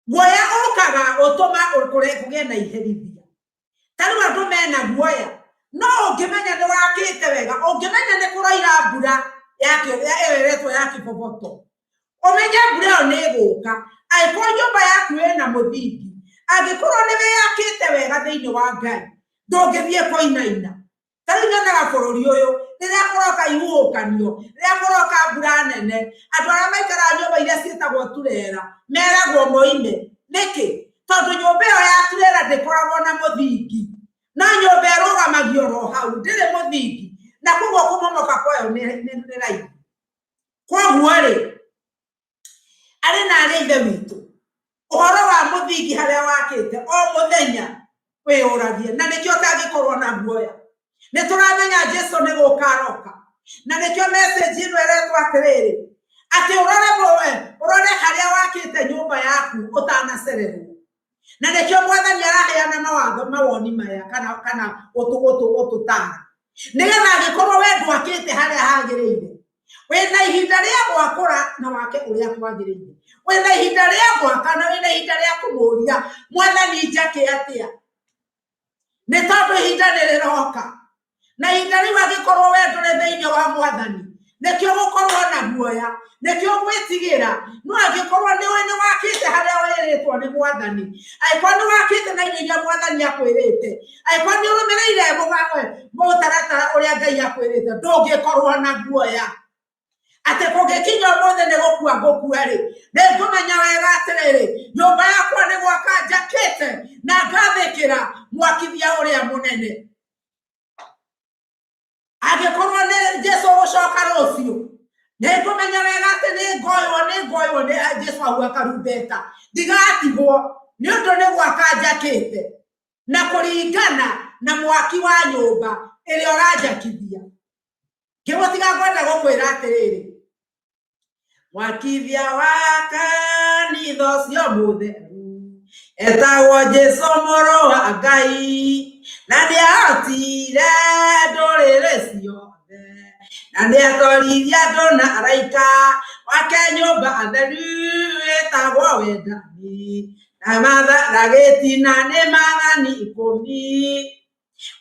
Guoya ũkaga ũtũma kũgĩe na iherithia. Ta rĩu andũ mena guoya, no ũngĩmenya nĩ wakĩte wega, ũngĩmenya nĩ kũroira mbura ĩyo ĩretwo ya kĩboboto, ũmenye mbura ĩyo nĩ ĩgũka. Angĩkorwo nyũmba yaku ĩna mũthingi, angĩkorwo nĩ wĩyakĩte wega thĩinĩ wa Ngai, ndũngĩthiĩ kũinaina. Ta rĩu nyonaga bũrũri ũyũ rĩrĩa kũroka ihuhũkanio, rĩrĩa kũroka mbura nene, andũ arĩa maikaraga nyũmba iria ciĩtagwo turera meragwo moime. Nĩkĩ? Tondũ nyũmba ĩyo ya turera ndĩkoragwo na mũthingi, no nyũmba ĩrũgamagio oro hau, ndĩrĩ mũthingi, na koguo kũmomoka kwayo nĩ raithi. Koguo rĩ, arĩ na arĩ ithe witũ, ũhoro wa mũthingi harĩa wakĩte o mũthenya wĩyũragie, na nĩkĩo ũtangĩkorwo na guoya. Nĩ tũramenya Jesu nĩ gũka aroka, na nĩkĩo message ĩno ĩretwo atĩrĩrĩ, atĩ ũrore ũrore harĩa wakĩte nyũmba yaku ũtanacererwo. Na nĩkĩo mwathani araheana mawatho mawoni maya kana ũtũtara, nĩgetha angĩkorwo we ndwakĩte harĩa hagĩrĩire, wĩna ihinda rĩa gwakũra na wake ũrĩa kwagĩrĩire, wĩna ihinda rĩa gwaka na wĩna ihinda rĩa kũmũria mwathani njake atĩa, nĩ tondũ ihinda nĩ rĩroka. Na ihinda rĩu angĩkorwo we ndũrĩ thĩinĩ wa mwathani, nĩkĩo gũkorwo na guoya, nĩkĩo gwĩtigĩra. No angĩkorwo nĩ ũĩ nĩ wakĩte harĩa wĩrĩtwo nĩ mwathani, angĩkorwo nĩ wakĩte na indo iria mwathani akwĩrĩte, angĩkorwo nĩ ũrũmĩrĩire mũtaratara ũrĩa Ngai akwĩrĩte, ndũngĩkorwo na guoya. Atĩ kũngĩkinya ũmũthĩ nĩ gũkua ngũkua rĩ, nĩ ngũmenya wega atĩrĩrĩ, nyũmba yakwa nĩ gwaka njakĩte na ngathĩkĩra mwakithia ũrĩa mũnene. Angĩkorwo nĩ Jesu gũcoka rũciũ, nĩ ngũmenya wega atĩ nĩ ngoywo, nĩ ngoywo nĩ Jesu ahuha karumbeta, ndigatigwo, nĩ ũndũ nĩ gwaka njakĩte na kũringana na mwaki wa nyũmba ĩrĩa ũranjakithia. Ngĩgũtiga ngwenda gũkwĩra atĩrĩrĩ, mwakithia wa kanitha ũcio mũtheru etagwo Jesu mũrũ wa Ngai, na nĩahotire ndũrĩrĩ ciothe, na nĩatoririe andũ na araika wake nyũmba theru ĩtagwo wendani, na gĩtina nĩ maathani ikũmi.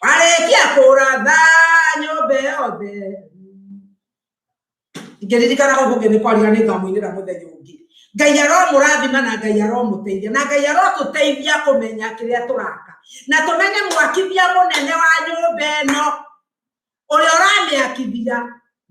Warĩkia kũratha nyũmba ĩyo theru. Ngĩririkana gũkũ ũngĩ nĩ kwaria nĩ ngamũinĩra mũthenya ũngĩ. Ngai aromũrathima na Ngai aromũteithia na Ngai arotũteithia kũmenya kĩrĩa tũraka, na tũmenye mwakithia mũnene wa nyũmba ĩno ũrĩa ũramĩakithia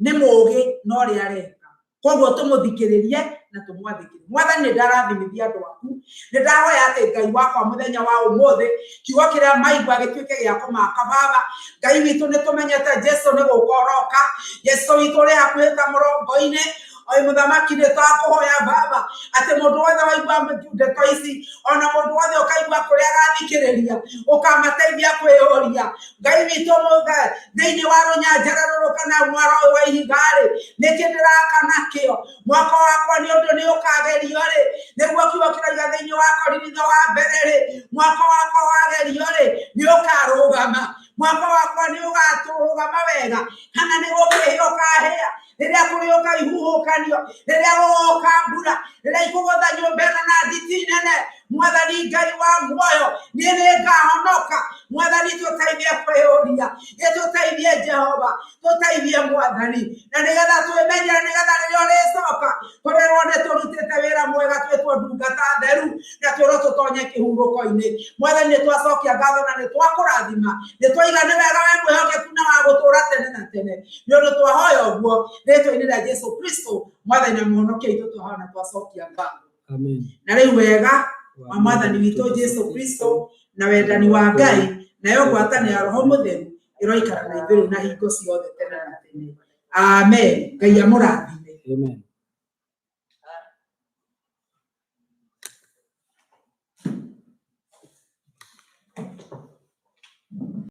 nĩ mũũgĩ na ũrĩa areka. Koguo tũmũthikĩrĩrie na tũmwathĩkĩre. Mwathani, nĩ ndarathimithia andũ aku, nĩ ndahoya atĩ Ngai wakwa mũthenya wa ũmũthĩ kiugo kĩrĩa maigua gĩtuĩke gĩa kũmaka. Baba Ngai witũ, nĩ tũmenyete Jesu nĩ gũka ũroka, Jesu witũ ũrĩ hakuhĩ ta mũrongo-inĩ. Oi mũthamaki, nĩ twakũhoya Baba atĩ mũndũ wothe waigua ndeto ici, ona mũndũ wothe ũkaigua kũrĩa arathikĩrĩria, ũkamateithia kwĩyũria. Ngai witũ mũthe, thĩinĩ wa rũnyanjara rũrũ kana mwaro ũyũ wa ihiga-rĩ, nĩkĩ ndĩraka nakĩo? Mwako wakwa nĩ ũndũ nĩ ũkagerio-rĩ, nĩguo kiugo kĩroiga thĩinĩ wa Korinitho wa mbere-rĩ, mwako wakwa wagerio-rĩ, nĩ ũkarũgama. Mwako wakwa nĩ ũgatũrũgama wega, kana nĩ gũkĩhĩa ũkahĩa? Rĩrĩa kũrĩũka ihuhũkanio, rĩrĩa gũgoka mbura, rĩrĩa ikũgũtha nyũmba ĩno na nditi nene, Mwathani Ngai wa muoyo, niĩ nĩngahonoka. Mwathani tũteithie kwĩyũria, gĩtũteithie Jehova, tũteithie Mwathani, na nĩgetha twĩmenyere, nĩgetha rĩrĩa ũrĩcoka tũrĩrwo nĩ tũrutĩte wĩra mwega, twĩtwo ndungata theru, na twĩrwo tũtonye kĩhurũko-inĩ. Mwathani nĩ twacokia ngatho na nĩ twakũrathima, nĩ twaiga nĩ wega we mwĩhokeku na wa gũtũra tene na tene. Nĩ ũndũ twahoya ũguo rĩtwa-inĩ rĩa Jesu Kristo, Mwathani na mũhonokia witũ, twahoya na twacokia ngatho. Amen. Na rĩu wega wa Mwathani witũ Jesu Kristo na wendani wa Ngai nayo ngwatanĩro ya Roho Mũtheru ĩroikara na ithuĩ rĩu na hingo ciothe tene na tene. Amen. Ngai amũrathime. Amen.